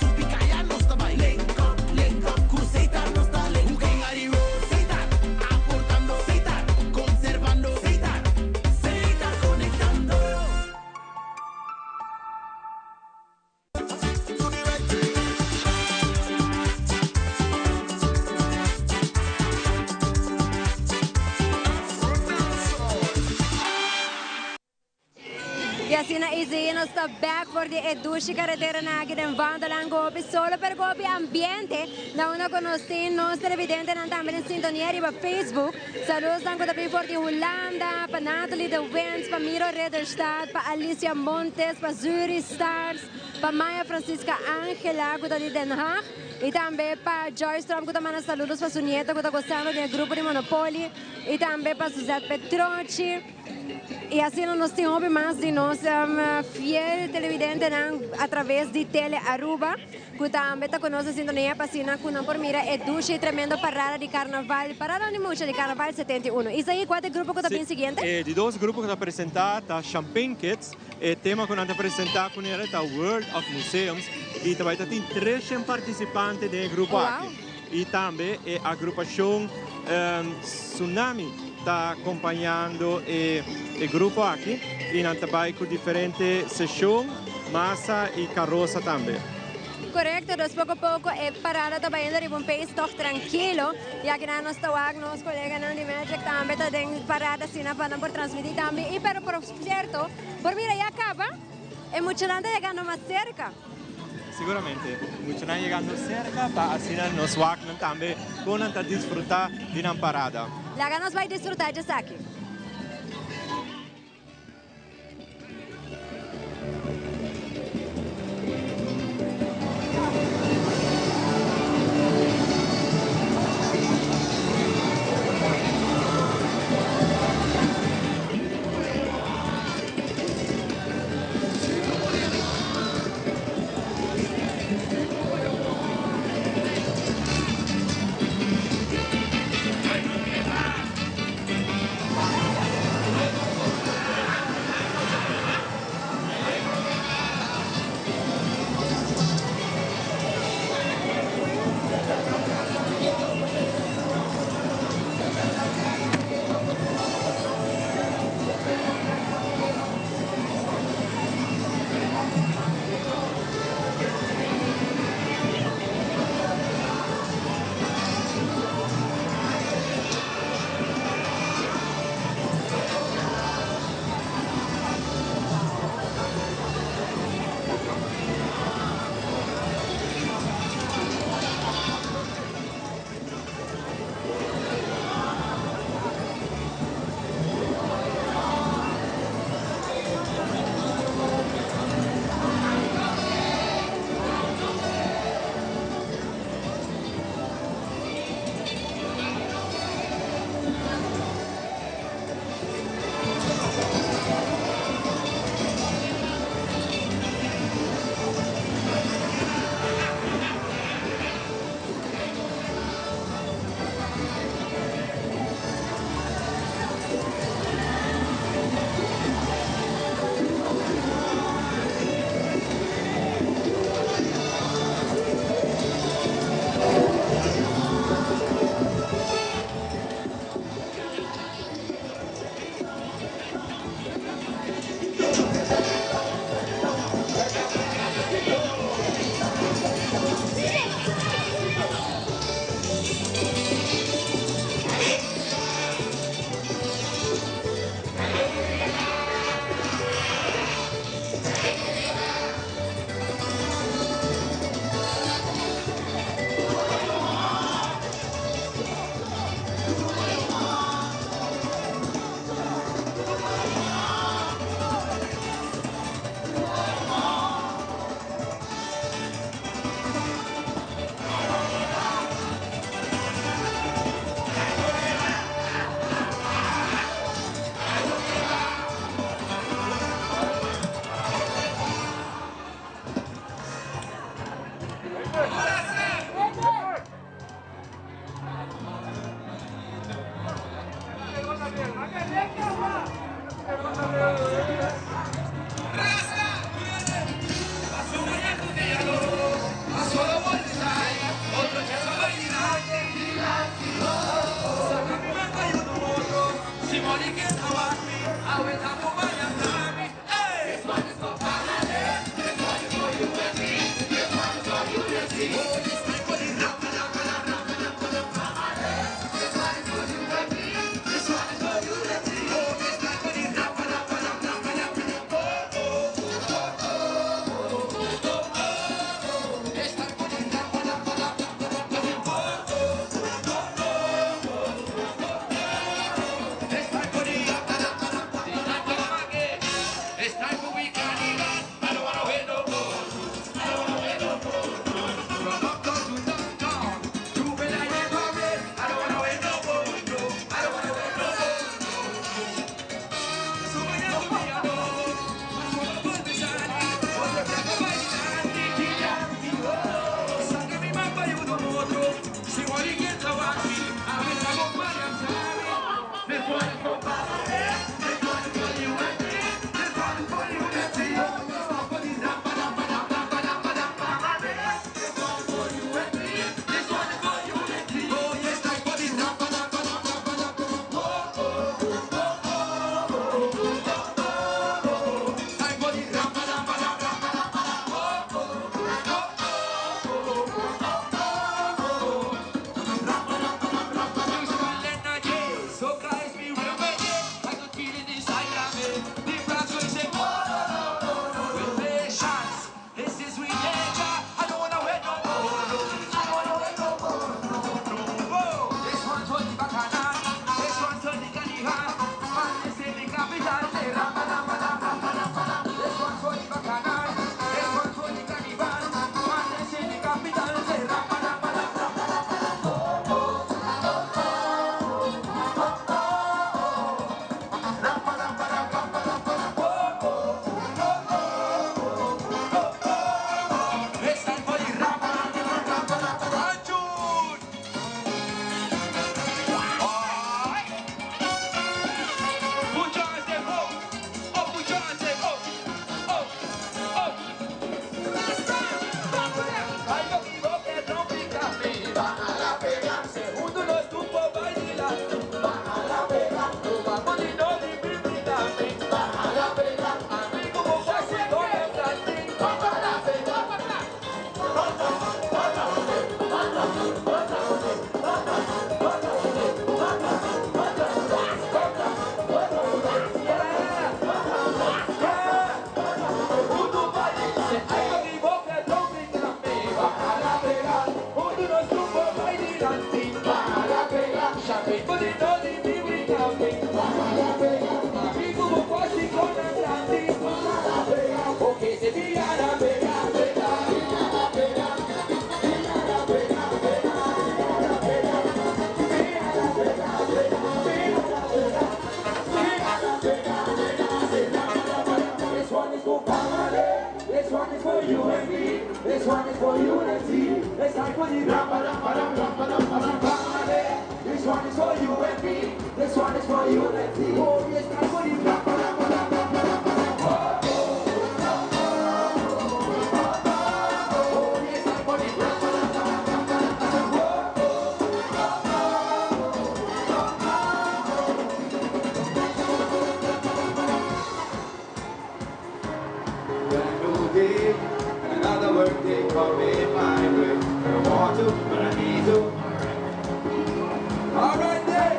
Supicaya nos ta bay. Link up, link up, Cruceta nos ta link up. Satan, aportando, Satan, conservando, Satan, Satan conectando. Y asina Izzy nos ta back for di e dushi carretera na aki den Vanderlaan Gopi solo pero Gopi ambiente na unda cu nos tin nos televidentenan tambe den sintonia riba Facebook. Saludos nan cu ta bin for di Hulanda, pa Natalie de Wens, pa Miro Ridderstaat, pa Alicia Montes, pa Zuri Stars, pa Maya Francisca Angela cu ta di Den Haag y tambe pa Joyce Tromp cu ta manda saludos pa su nieto cu ta gozando den e grupo di Monopoly y tambe pa Suzette Petrochi. Y asina nos tin hopi mas di nos fiel televidentenan a traves di Tele Aruba cu tambe ta cu nos den sintonia pa asina cu nan por mira e dushi y tremendo parada di Carnaval, parada di mucha di Carnaval 71. Isaí, cua ta e grupo cu ta bin siguiente? E di dos grupo cu ta presenta ta Champagne Kids. E tema cu nan ta presenta cu nera ta World of Museums y ta bay ta tin 300 participante den e grupo aki. Y tambe e agrupacion Tsunami ta acompañando e grupo aki y nan ta bay cu diferente sesion, masa y carosa tambe. Correcto, dus poco poco e parada ta bayendo riba un pace toch trankilo. Y aki nan nos ta wak nos coleganan di Magic tambe ta den parada asina pa nan por transmiti tambe. Y pero por cierto, por mira ya caba e muchanan ta yegando mas cerca. Siguramente, muchanan yegando cerca pa asina nos wak nan tambe con nan ta disfruta di nan parada. Laga nos bay disfruta djesaki. This one is for you and me. This one is for unity. It's time for the rapa rapa rapa rapa rapa. This one is for you and me. This one is for unity. Oh, it's time for the rapa rapa rapa rapa rapa. Brand new day, and another work day coming my way. I don't want to, but I need to. All right then.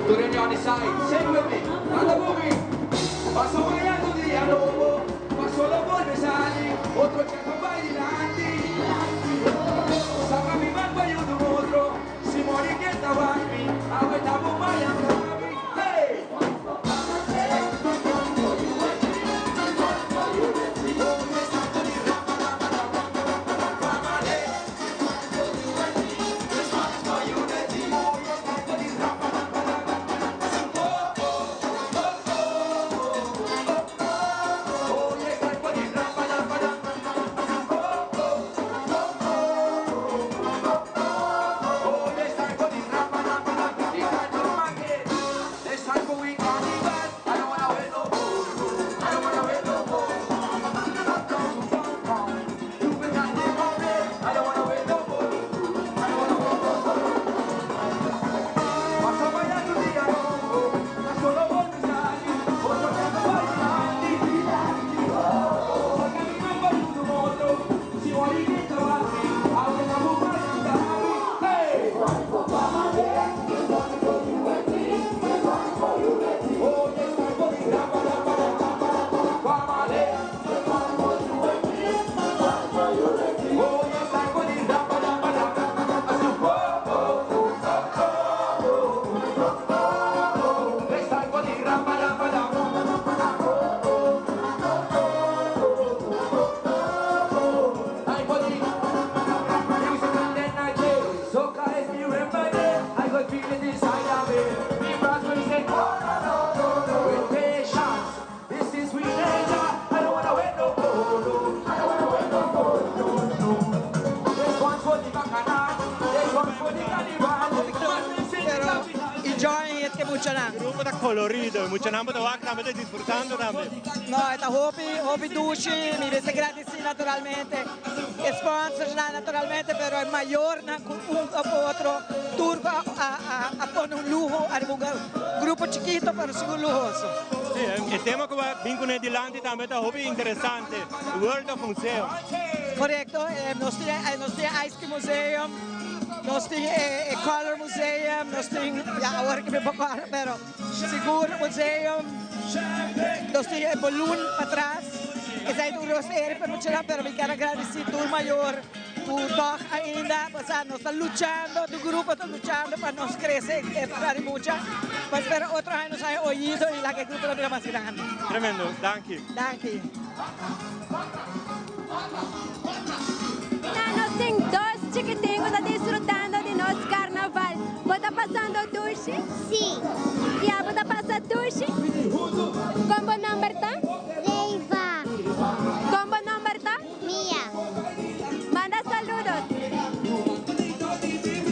To the other side, sing with me. On the movie. Paso guayando día lobo, paso lo vuelve sali, otro chaco bailando. Saca mi mango y un otro, si mori que estaba en mí, agüita bomba y Hey! Enjoying it ke muchanan. Grupo ta colorido, muchanan bo ta wak tambe ta disfrutando tambe. No, e ta hopi, hopi dushi, mi mester gradisí naturalmente e sponsorsnan naturalmente, pero e mayornan ku un of otro tur ku a a a pone un luho ariba un grupo chikito pero sigur luhoso. Sí, e tema ku a bin kuné dilanti tambe ta hopi interesante, World of Museum. Korekto, nos tin nos tin e Ice Cream Museum, nos tin e Color Museum, nos tin, ya awor ke mi por kòrda pero sigur museum, nos tin e balloon patras, esei ta un roseria pa muchanan pero mi kier a gradisí tur mayor ku tòg ainda pasá nos ta luchando, tur grupo ta luchando pa nos krese e parada di mucha, pa spera otro aña nos haña oido i laga e grupo ta bira mas grandi. Tremendo, danki. Danki. Na nos tin dos chikitin ku ta disfrutando di nos karnaval. Bo ta pasando dushi? Si. I abo ta pasa dushi? Kon bo nomber ta? Reiva. Kon bo nomber ta? Mia. Manda saludos.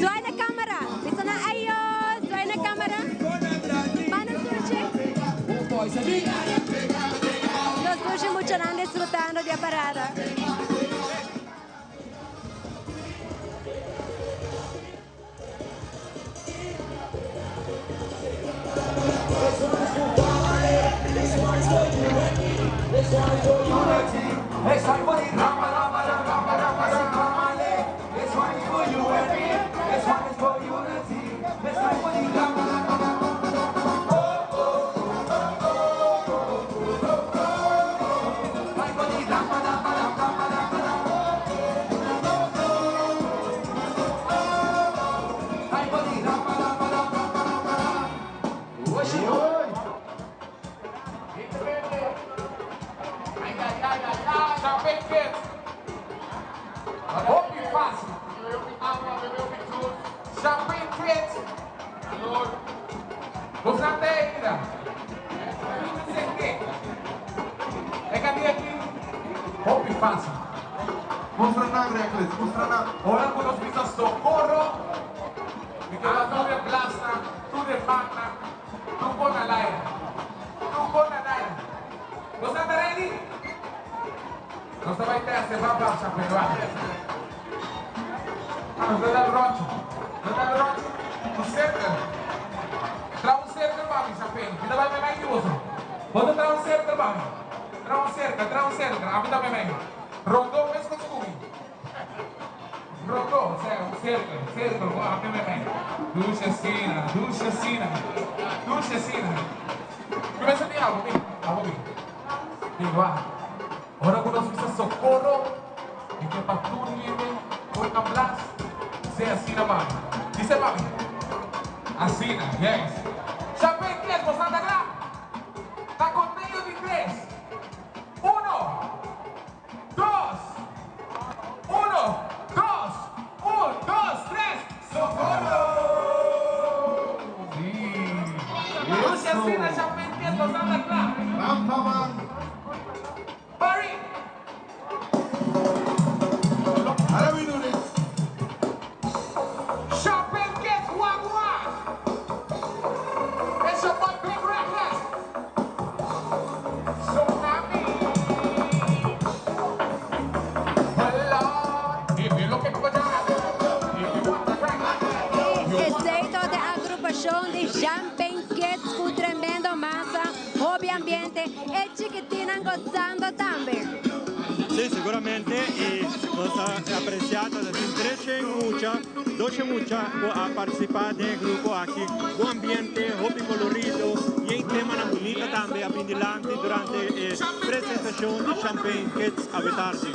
Zwaai na kamera. Bisa nan ayo, zwaai na kamera. Manda sushi. Nos dushi muchanan disfrutando di e parada. Hopi fácil. Mustra nan, Reckless, mustra nan. Ora ku nos bisa socorro, mi ke wak tur e blasnan, tur e mannan, tur kon na laira. Tur kon na laira. Nos ta ready? Nos ta bai test e ban ban chape, wak. Ah, nos ta dal ròntje. Nos ta dal ròntje? Un cirkel. Traha un cirkel pa mi, chape. Mi ta bai meimei di boso. Bo ta traha un cirkel pa mi. Traha un cirkel, traha un cirkel. Ami ta meimei. Rondó meskos ku mi. Rondó, osea, un cirkel, cirkel ku ami meimei. Dushi asina, dushi asina, dushi asina. Kuminsa di abo mi, abo mi. Di wak. Ora ku nos bisa sokoro, mi ke pa tur hende por a blas sea asina mami. Dise mami. Asina, yes. Chape tres, bo sa ta kla? Ta konteo di tres. Uno, dos, uno, dos, un, dos, tres, sokoro! Si. Lushi asina, chape tres, bo sa ta kla? Barry! How do we do this? Shopping Kids Wagwan! It's your boy Big Reckless! Tsunami! Well, if you're looking for job, if you want to crack, you want Esei ta e agrupashon di Jumping Kids ku tremendo masa, hopi ambiente e chikitinnan gosando tambe. Si, siguramente y nos a aprecia cu tin 13 mucha, 12 mucha cu a participa den e grupo aki. Bon ambiente, hopi colorido y e temanan bunita tambe a bin dilanti durante e presentacion di Champagne Kids awe tardi.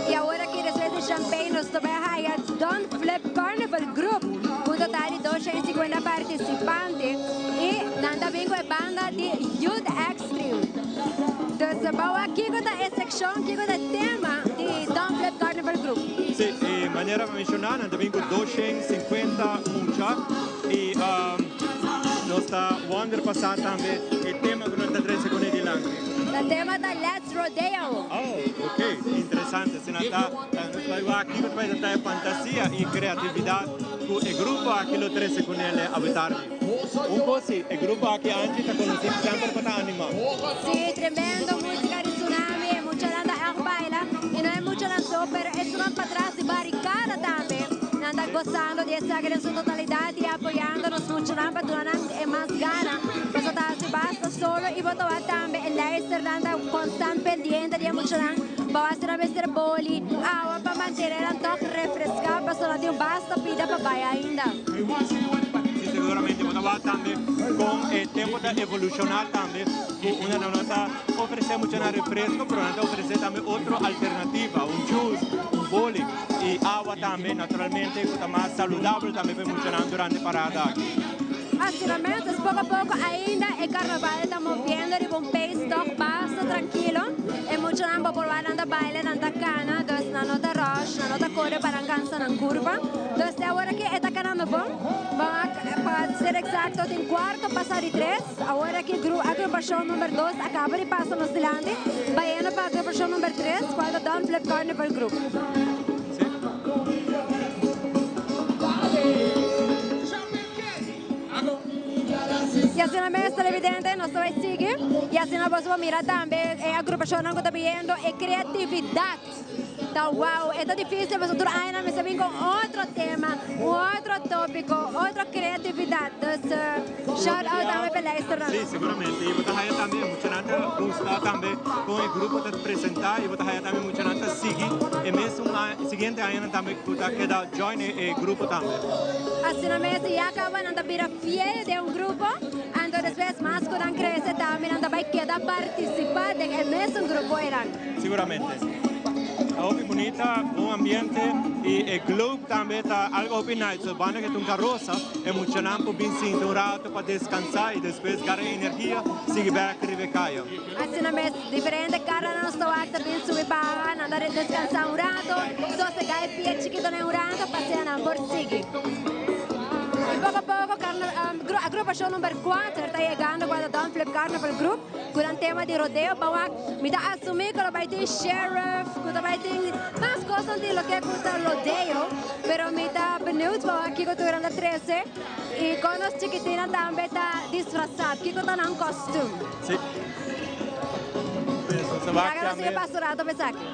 Y awor aki despues di Champagne nos ta bay haya Don Flip Carnival Group cu un total di 250 participante y nan ta bin cu e banda di Youth Extreme. Dus bou kico ta e seccion, kico ta e tema di Don Flip Carnival Group? Si, y manera menciona, nan ta bin cu 250 mucha y nos ta wonder pa sa tambe e tema cu nan ta trece cu dilanti. E tema ta Let's Rodeo. Oh, ok, interesante. Si nan ta, nos bay wak kico ta bay ta fantasia y creatividad cu e grupo aki lo trece cu ne awe tardi. Un cos si, e grupo aki Angie ta conoci semper pa ta anima. Si, tremendo musica di Tsunami, mucha nan ta echt baila y no e muchanan so, pero esnan patras di baricada tambe. Nan ta gosando di esaki den su totalidad y apoyando nos muchanan pa duna nan e mas gana. Paso ta haci basta solo y bo ta wak tambe e luisternan ta constant pendiente di e muchanan pa wak si nan mester boli, awa pa mantene nan toch refresca paso nan tin un basta pida pa bay ainda. Si, siguramente. Bo ta wak tambe con e tempo ta evoluciona tambe y unda nan no ta ofrece mucho na refresco, pero nan ta ofrece tambe otro alternativa, un juice, un boli y awa tambe, naturalmente, cu ta mas saludabel tambe pa muchanan durante parada aki. Asina mes, poco a poco ainda e carnaval ta moviendo riba un pace toch basta trankilo. E muchanan por nan ta baila, nan ta cana, dus nan no ta rush, nan no ta core pa nan cansa nan curpa. Dus awor aki e ta canando bon. Ban pa ser exacto, tin cuarto pasa di 3. Awor aki agrupacion number 2 a caba di pasa nos dilanti. Bayendo pa agrupacion number 3, cual ta Don Flip Carnival Group. Y asina mes, televidente, nos ta bay sigui. Y asina bo ta mira tambe e agrupacion cu ta biniendo e creatividad. Ta wow, ta dificil, mas otro aña nos ta bin cu otro tema, otro topico, otro creatividad. Dus shout out tambe pa Leicester. Si, siguramente. Y bo ta haya tambe muchanan ta gusta tambe con e grupo ta presenta y bo ta haya tambe muchanan ta sigui. E mes siguiente aña tambe cu ta keda join e grupo tambe. Asina mes, ya caba nan ta bira fiel di un grupo, anto despues mas cu nan crece tambe nan ta bay keda participa den e mes grupo eran. Siguramente. Hopi bunita, bon ambiente y e globe tambe ta algo hopi nice. So, banda cu ta un carosa, e muchanan por bin sinta un rato pa descansa y despues gara energia, sigui back riba caya. Asina mes, diferente cara nan ta wak bin subi baha, nan ta descansa un rato, sosega e pia chikito un rato, pasea nan por sigui. Poco poco agrupacion number 4 ta yegando cu ta Don Flip Carnival Group cu nan tema di rodeo pa wak. Mi ta asumi cu lo bay tin sheriff, cu ta bay tin mas cosnan di loke cu ta rodeo, pero mi ta benieuwd pa wak kico tur nan ta trece y con nos chikitinnan tambe ta disfrasa, kico ta nan costume. Si. Laga nos sigue pasa un rato pa esaki.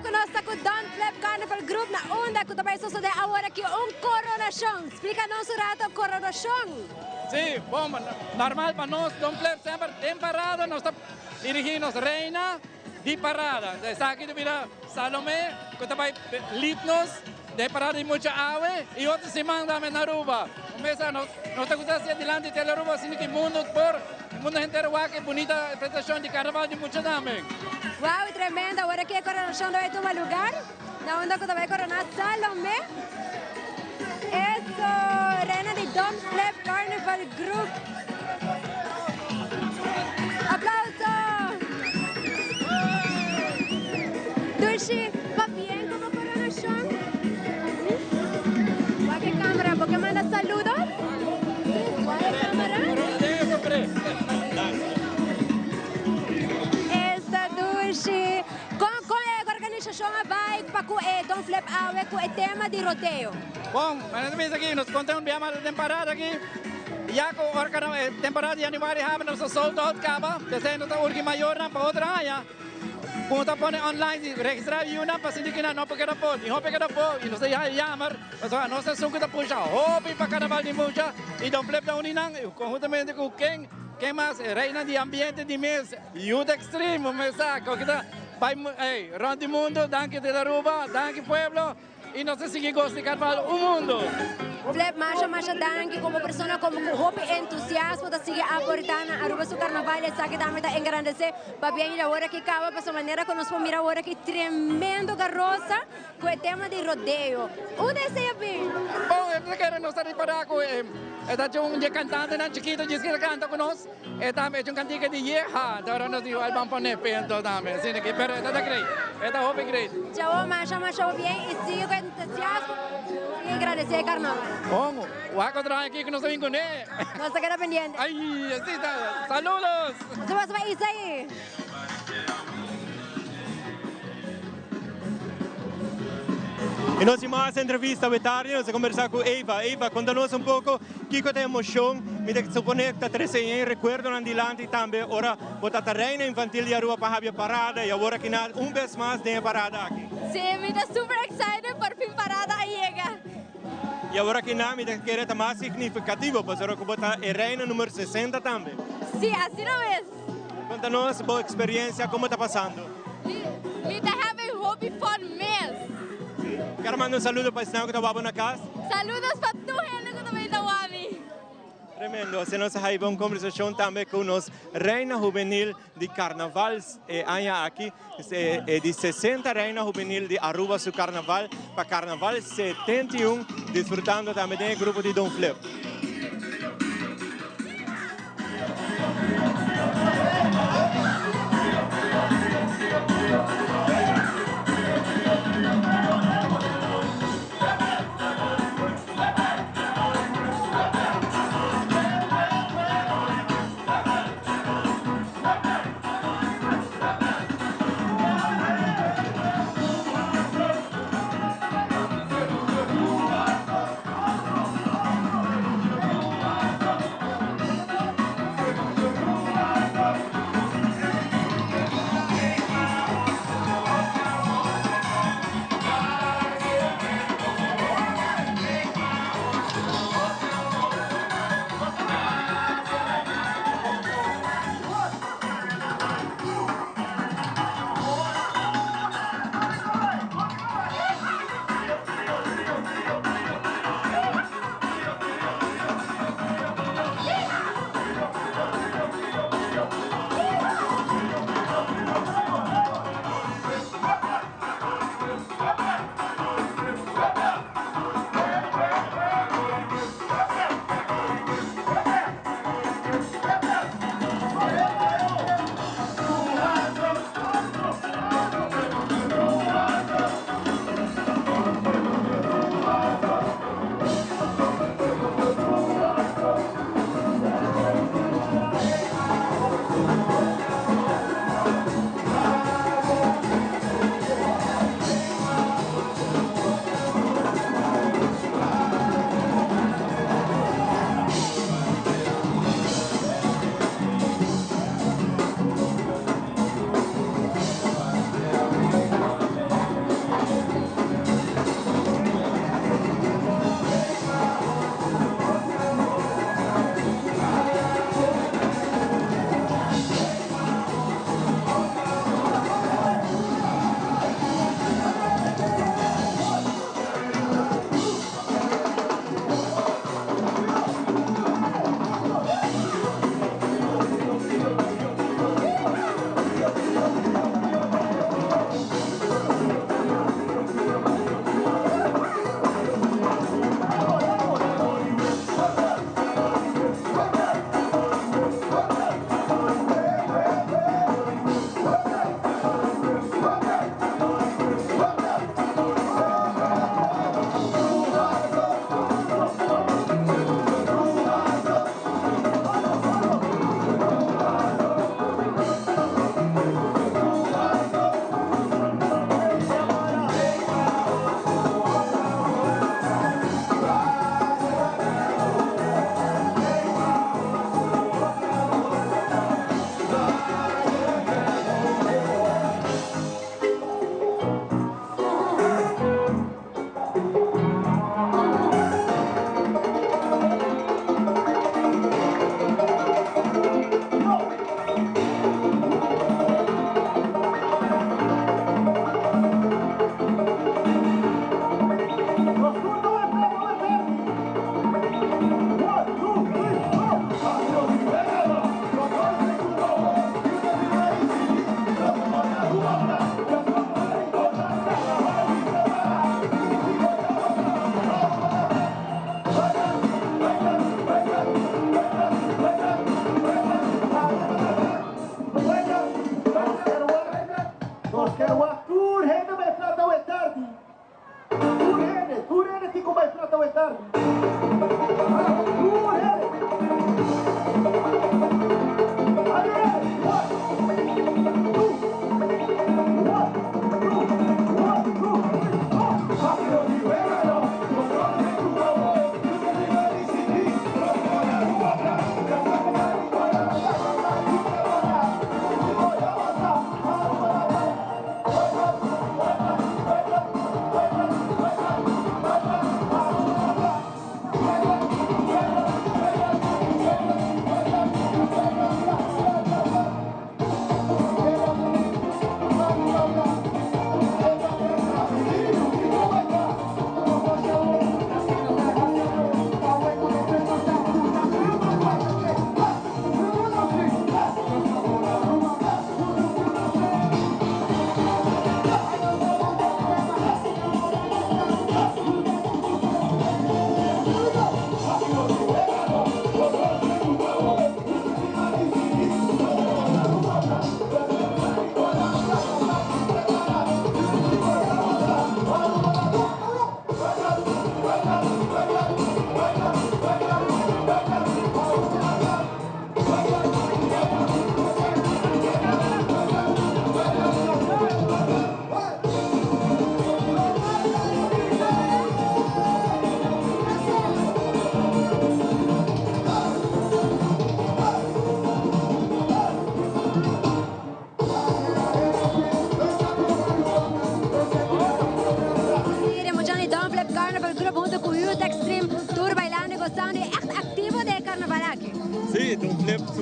Cu nos ta cu Don Flip Carnival Group na unda cu ta bay sosode awor aki un coronacion. Splica nos un rato coronacion. Sí, bon, normal pa nos Don Flip semper den parada nos ta dirigi nos reina di parada. Esaki ta bira Salome cu ta bay lead nos. Den parada di mucha awe y otro siman tambe na Aruba. Un mesa nos nos ta gusta haci dilanti di Telearuba asina cu e mundo por e mundo henter wak e bunita presentacion di carnaval di mucha tambe. Wow, tremendo! Awor aki e coronacion ta bay tuma lugar. Na unda cu ta bay corona Salome. Eso, reina di Dom Flip Carnival Group. Aplauso! Dushi, pabien cu bo coronacion. Wak e camera, bo ke manda saludos? Wak e camera. Esta dushi. Con con e organisacion a bay pa cu e Don Flip awe cu e tema di rodeo? Bon, manera ta bisa aki, nos conta un bia mas e temporada aki. Ya cu ora cu e temporada di januari habi nos ta sold out caba, p'esey nos ta urgi mayornan pa otro aña cu nos ta pone online di registra e yunan pa sinti cu nan no por keda afo, ni hopi keda afo y nos ta haña yamer pasobra nos ta esun cu ta pusha hopi pa carnaval di mucha y Don Flip ta uni nan conhuntamente cu ken ken mas e reynan di ambiente di mes Youth Extreme, bo mes sa cu ta bay rond di mundo, danki Aruba, danki pueblo. Y nos ta sigui goza di Carnaval un mundo. Flip, masha masha danki como persona como cu hopi entusiasmo ta sigui aporta na Aruba su Carnaval. Esaki tambe ta engrandece pabia y awor aki caba pasobra manera cu nos por mira awor aki tremendo garosa cu e tema di rodeo. Unda esey a bin? Bon, e ta kere nos ta ripara cu e ta un di e cantantenan chikito djis ki ta canta cu nos. E tambe hecho un cantica di yeha, enton ora nos di al ban pone pento tambe, asina ki, pero e ta ta great, e ta hopi great. Chao, masha masha hopi bien y sigue cu entusiasmo, sigue engrandece e carnaval. Bon, wak otro aña kico nos ta bin cune. Nos ta keda pendiente. Ay, asi ta, saludos! Nos ta pasa pa Isaí. Y nos tin mas entrevista awe tardi, nos ta conversa cu Eva. Eva, conta nos un poco kico ta e emocion, mi ta supone cu ta trece yen recuerdonan dilanti tambe ora bo ta ta reina infantil di Aruba pa habia parada y awor aki na un bes mas den e parada aki. Si, mi ta super excited, por fin parada a yega. Y awor aki na mi ta kere ta mas significativo pasobra cu bo ta e reina numero 60 tambe. Si, asina mes. Conta nos bo experiencia, como ta pasando? Mi ta having hopi fun mes. Kier manda un saludo pa esnan cu ta wak bo na cas? Saludos pa tur hende cu ta bay ta wak mi. Tremendo, asina nos a haiba un conversacion tambe cu nos Reina Juvenil di Carnaval e aña aki, e di 60 Reina Juvenil di Aruba su Carnaval pa Carnaval 71, disfrutando tambe den e grupo di Don Flip.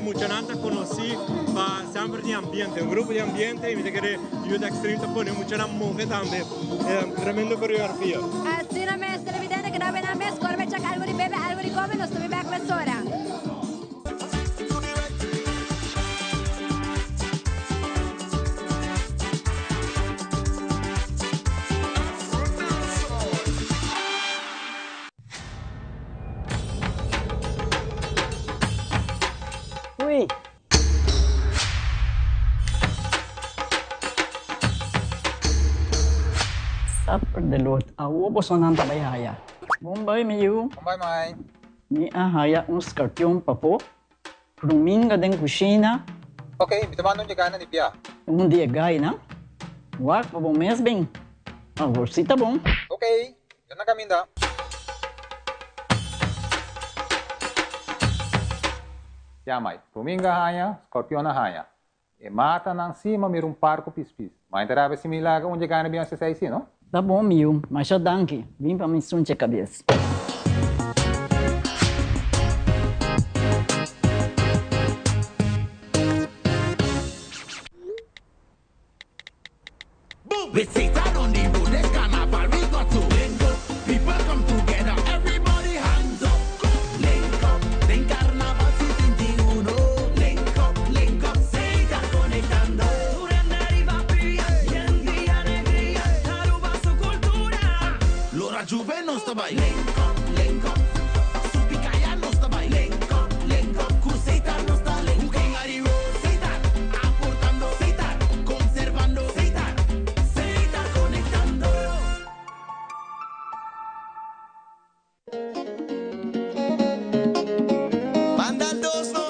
muchanan ta conoci pa semper tin ambiente, un grupo di ambiente y mi ta kere Youth Extreme ta pone muchanan move tambe. Tremendo coreografia. Asina mes, televidente keda bena mes, ora mi chak algo di bebe, algo di come, nos ta bin bek mesora. Ui! Supper de lot. Awo bosonan ta bai haya. Bon bai mi yu. Bon bai mai. Mi a haya un skarpion papo. Pruminga den kushina. Ok, mi ta manda un di gainan di bia. Un di e gainan? Wak pa bo mes bin. Awor si ta bon. Ok, ya na kaminda. Ya mai, pruminga haña, skorpion a haña. E matanan si ma mira un par ku pispis. Mai ta rabia si mi laga un dje gana bin hasi esei si, no? Ta bon mi yu, masha danki. Bin pa mi sunche kabes. With Satan on the road, this carnival we got to link up. People come together, everybody hands up. Link up, den carnaval 71. Link up, link up, Satan conectando. Lora Juve nos ta bay. Link up, link up. Supicaya nos ta bay. Link up, link up. Cruceta nos ta link up. Satan, aportando. Satan, conservando. Satan, Satan conectando. Banda dos no,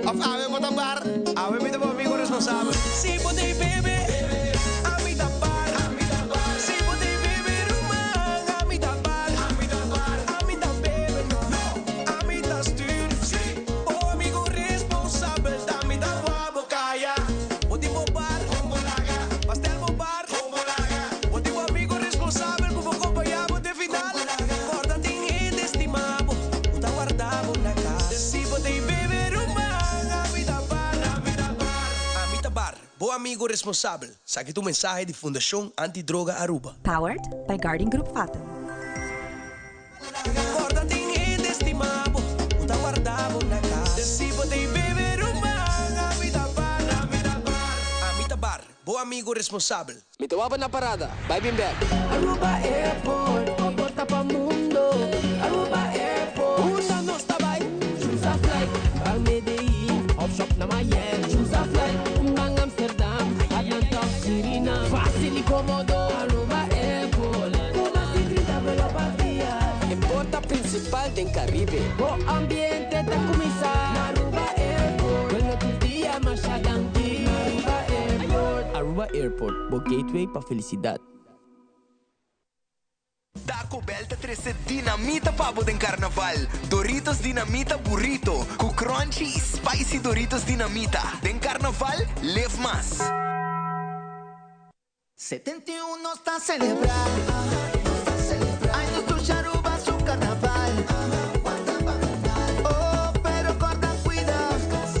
of awe bo ta bar, awe mi ta bo amigo responsabel. Si bo t'ey bebe, ami ta bar. Si bo t'ey bebe ruman, ami ta bar. Ami ta bebe no, ami ta stuur. Bo amigo responsabel, ta mi ta wou bo caya. Bo tin bo bar, pastel bo bar. Bo tin bo amigo responsabel cu bo compaña bo te final. Corda tin hende estima bo, cu ta warda bo na cas. Si bo t'ey bebe ruman, ami ta bar. Ami ta bar, bo amigo responsabel. Saki ta un mensahe di Fundacion Anti Droga Aruba. Powered by Guarding Group Fatum. Corda tin hende stima bo cu ta warda bo na cas. Si bo t'ey bebe ruman, ami ta bar. Ami ta bar, bo amigo responsabel. Mi ta wak na parada, bai bin bek. Aruba Airport, bo porta pa mundo. Aruba Airport, unda nos ta bai? Choose a flight, ban Medellin of shop na Miami. Choose a flight, ban Amsterdam, Atlanta of Suriname. Facil y comodo, Aruba Airport. Cu mas di 30 vuelo pa dia. E porta principal den Caribe. Bo ambiente ta cuminsa na Aruba Airport. Bueno tur dia masha danki na Aruba Airport. Aruba Airport, bo gateway pa felicidad. Taco Bell ta trece dinamita pa bo den carnaval. Doritos Dinamita Burrito cu crunchy y spicy Doritos Dinamita. Den carnaval, live mas. 71 nos ta celebra. Ay nos dushi Aruba su carnaval. Oh, pero corda cuida,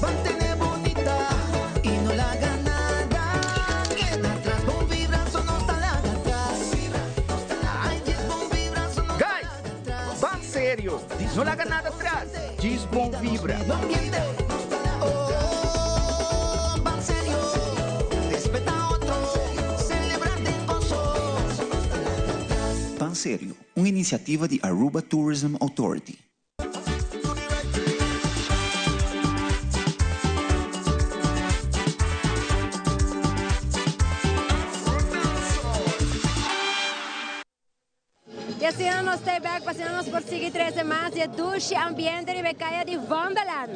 mantene bunita y no laga nada keda atras. Bon vibra so nos ta laga atras. Ay, djis bon vibra so nos ta Guys, laga atras. ban serio, no laga nada atras, djis bon vibra. Ambiente, oh, ban serio, respeta otro, celebra den gozo. Ban Serio, un iniciativa di Aruba Tourism Authority. Y asina nos ta bek pa asina nos por sigui trece mas di e dushi ambiente riba e caya di Vondelaan.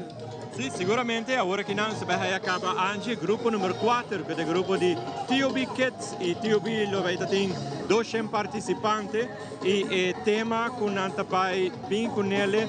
Sí, seguramente awor aki nan se bay haya caba Angie, grupo number 4, cu ta e grupo di TOB Kids y TOB lo bay ta tin 200 participante y e tema cu nan ta bay bin cu nele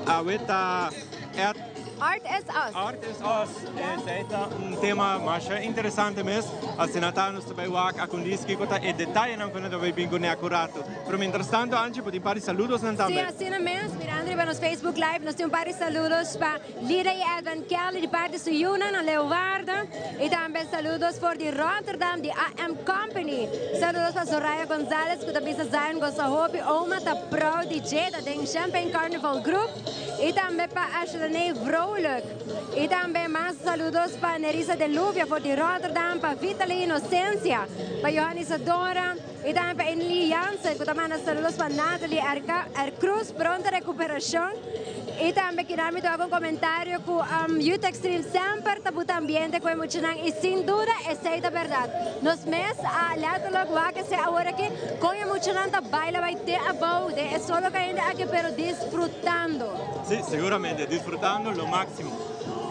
awe ta At. Art is Us. Art is Us. Esey ta un tema masha interesante mes. Asina ta nos ta bay wak acundis kico ta e detayenan cu nan ta bay bin cune acurato. Pero mientras tanto Angie bo tin par di saludosnan tambe. Si asina mes, mirando riba nos Facebook live nos tin un par di saludos pa Lida y Edwin Kelly di parti su yunan na Leeuwarden y tambe saludos for di Rotterdam di AM Company. Saludos pa Soraya Gonzalez cu ta bisa Zion goza hopi, oma ta proud di dje ta den Champagne Carnival Group y tambe pa Ashleney Vrolijk. Y tambe mas saludos pa Nerissa de Luvia for di Rotterdam, pa Vitaly Inocencia, pa Johan Isadora y tambe pa Enely Jansen cu ta manda saludos pa Natalie R. Cruz, pronta recuperacion. Y tambe kina mi toca un comentario cu Youth Extreme semper ta buta ambiente cu e muchanan y sin duda esey ta berdad. Nos mes a letterlijk wak esey awor aki con e muchanan ta baila bay te abou den e solo cayente aki pero disfrutando. Si, seguramente, disfrutando lo maximo.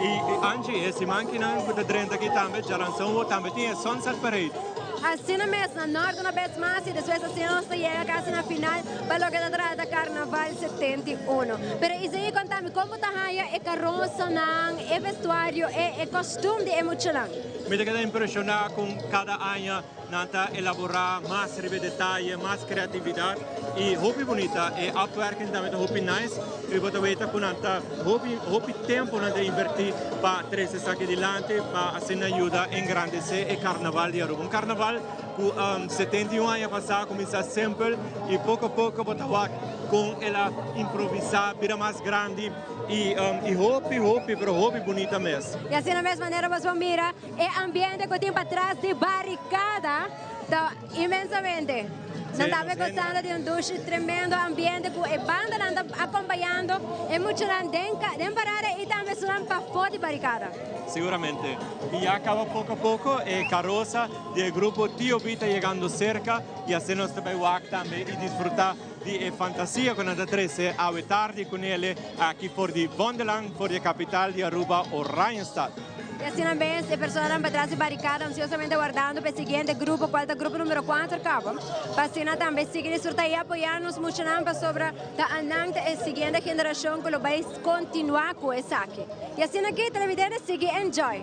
Y Angie, e siman kinan cu ta drenta aki tambe, djaranson wo tambe tin e Sunset Parade. Asina mes, na Noord una bes mas y despues asina nos ta yega casi na final pa loke ta trata Carnaval 71. Pero Isaí conta mi con bo ta haya e carosanan, e vestuario, e e costume di e muchanan? Mi ta keda impresiona con cada aña nan ta elabora mas riba e detaye, mas creatividad y hopi bunita. E afwerking tambe ta hopi nice y bo ta weta cu nan ta hopi hopi tempo nan ta inverti pa trece esaki dilanti pa asina yuda engrandece e carnaval di Aruba. Un carnaval cu 71 aña pasa a cuminsa simpel y poco a poco bo ta wak con el a improvisa bira mas grandi y y hopi hopi pero hopi bunita mes. Y asina mes manera bo mira E ambiente cu tin patras di baricada ta inmensamente. Nan ta gozando di un dushi tremendo ambiente cu e bandanan ta acompañando e muchanan den den parada y tambe esunnan pafo di baricada. Seguramente. Y ya caba poco a poco e carosa di e grupo Tio B ta yegando cerca y asina nos ta bay wak tambe y disfruta di e fantasia cu nan ta trece awe tardi cu nele aki for di Vondelang, for di e capital di Aruba, Oranjestad. Y asina mes e personanan patras di baricada ansiosamente wardando pa e siguiente grupo cual ta grupo numero cuater caba pa asina tambe sigui disfruta y apoya nos muchanan pasobra ta anan ta e siguiente generacion cu lo bay continua cu esaki. Y asina aki televidente sigui enjoy.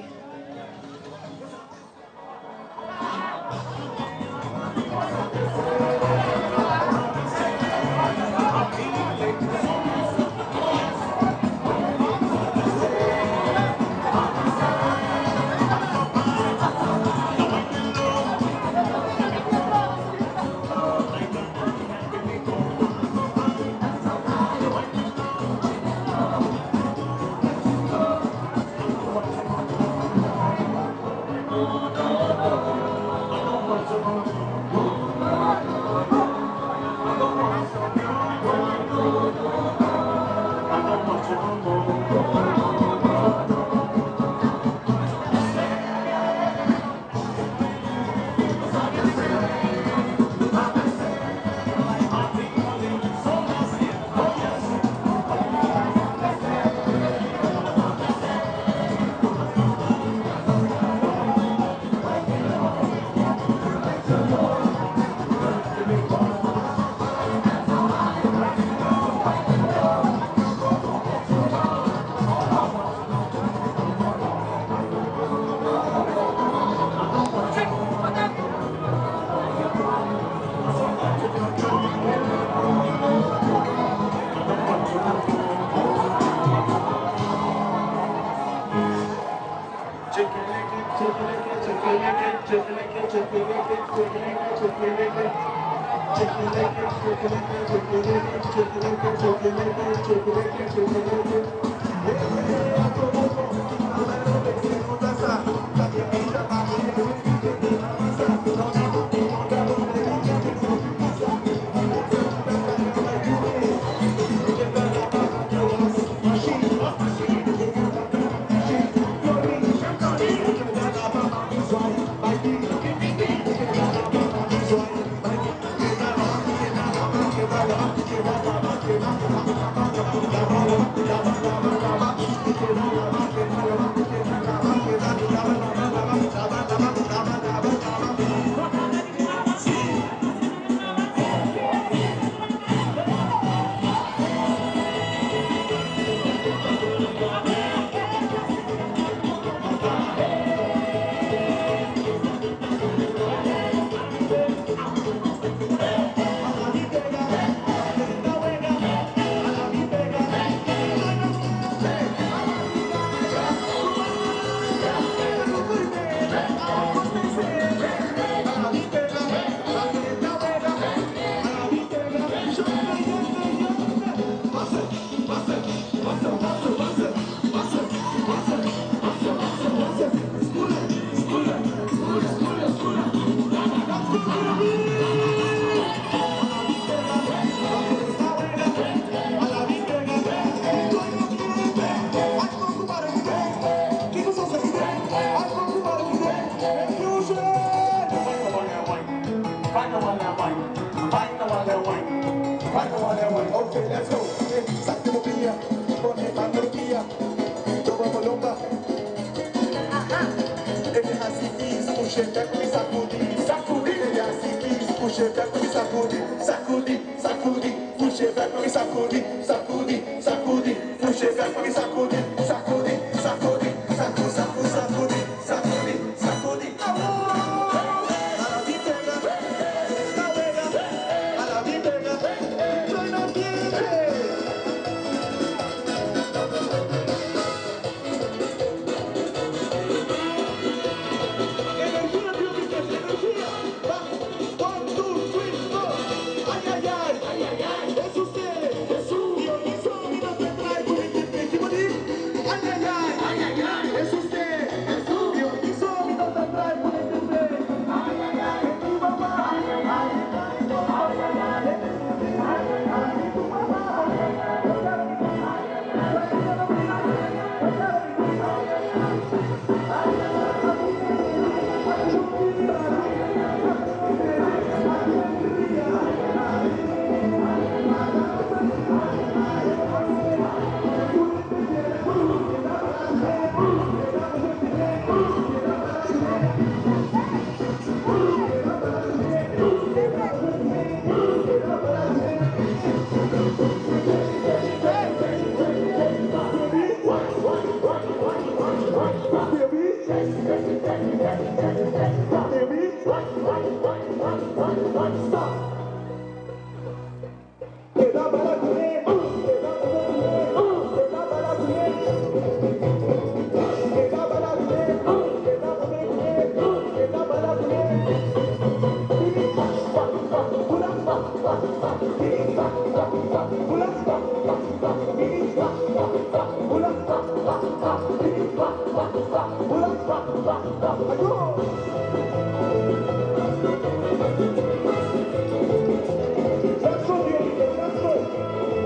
Find the one that wine. Find the one that wine. Find the one that wine. Okay, let's go. Saca pia, pone mano pia, toma colomba. Ele assim quis, puxa, pega me sacudi, sacudi. Ele assim quis, puxa, pega me sacudi, sacudi, sacudi, puxa, pega me sacudi, sacudi, sacudi, puxa, pega me sacudi, sacudi, sacudi, sacu, sacu, sacudi, sacudi, sacudi. A la vipega, a la vipega, yo no Energía, Dios, energía. Va. One, two, three, four. Ay, ay, ay. Ay, ay, ay. Es usted. Jesús. Dioniso, mi nombre trae por el Ay, ay, ay. Ay, ay, ay. Es usted. Jesús. Dioniso, mi nombre trae por el Ay, ay, ay. Es tu mamá. Ay, ay, ay. Ay, ay, ay. Ay, ay, ay. Es tu mamá. Ay, ay, ay.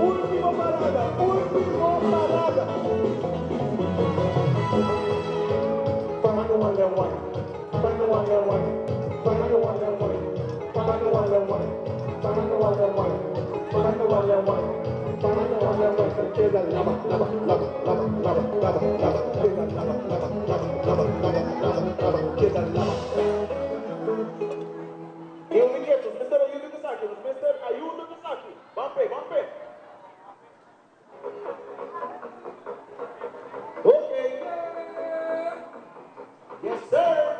Última parada, última parada. Find the one that won. Find the one that won. Find the one that won. Find the one that won. Find the one that won. Find the one that won. Find the one that won. Queda lava, lava, lava, lava, lava, lava, lava. Queda lava, lava, lava, lava, lava, lava, lava. Queda lava. Eu me quieto, Mr. Ayuda Kisaki, Mr. Ayuda Kisaki. Bampe, bampe. Okay. Yes, sir.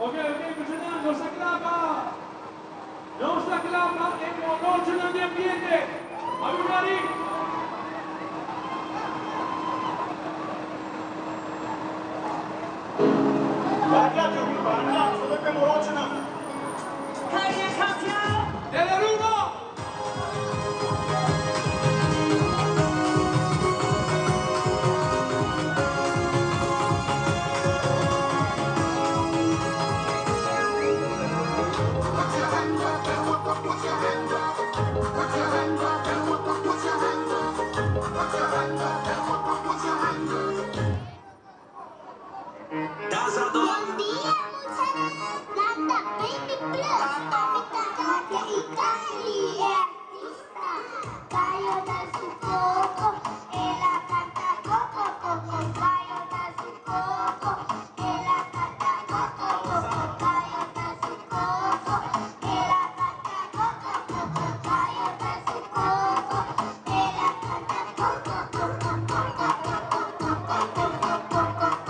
Ok, ok, muchanan, nos ta kla pa, nos ta kla pa e morochonan di ambiente. Are we ready? Para kla, Joby, para kla, nos ta bai pa e morochonan. Telearuba! Bon dia muchanan, nan ta Baby Plus, ami ta Katia y Kylie e artista. Cayo na su coco, el a canta coco coco, cayo na su coco, el a canta coco coco, cayo na su coco, el a canta coco coco, cayo na su coco, el a canta coco coco, coco coco, coco coco, coco coco.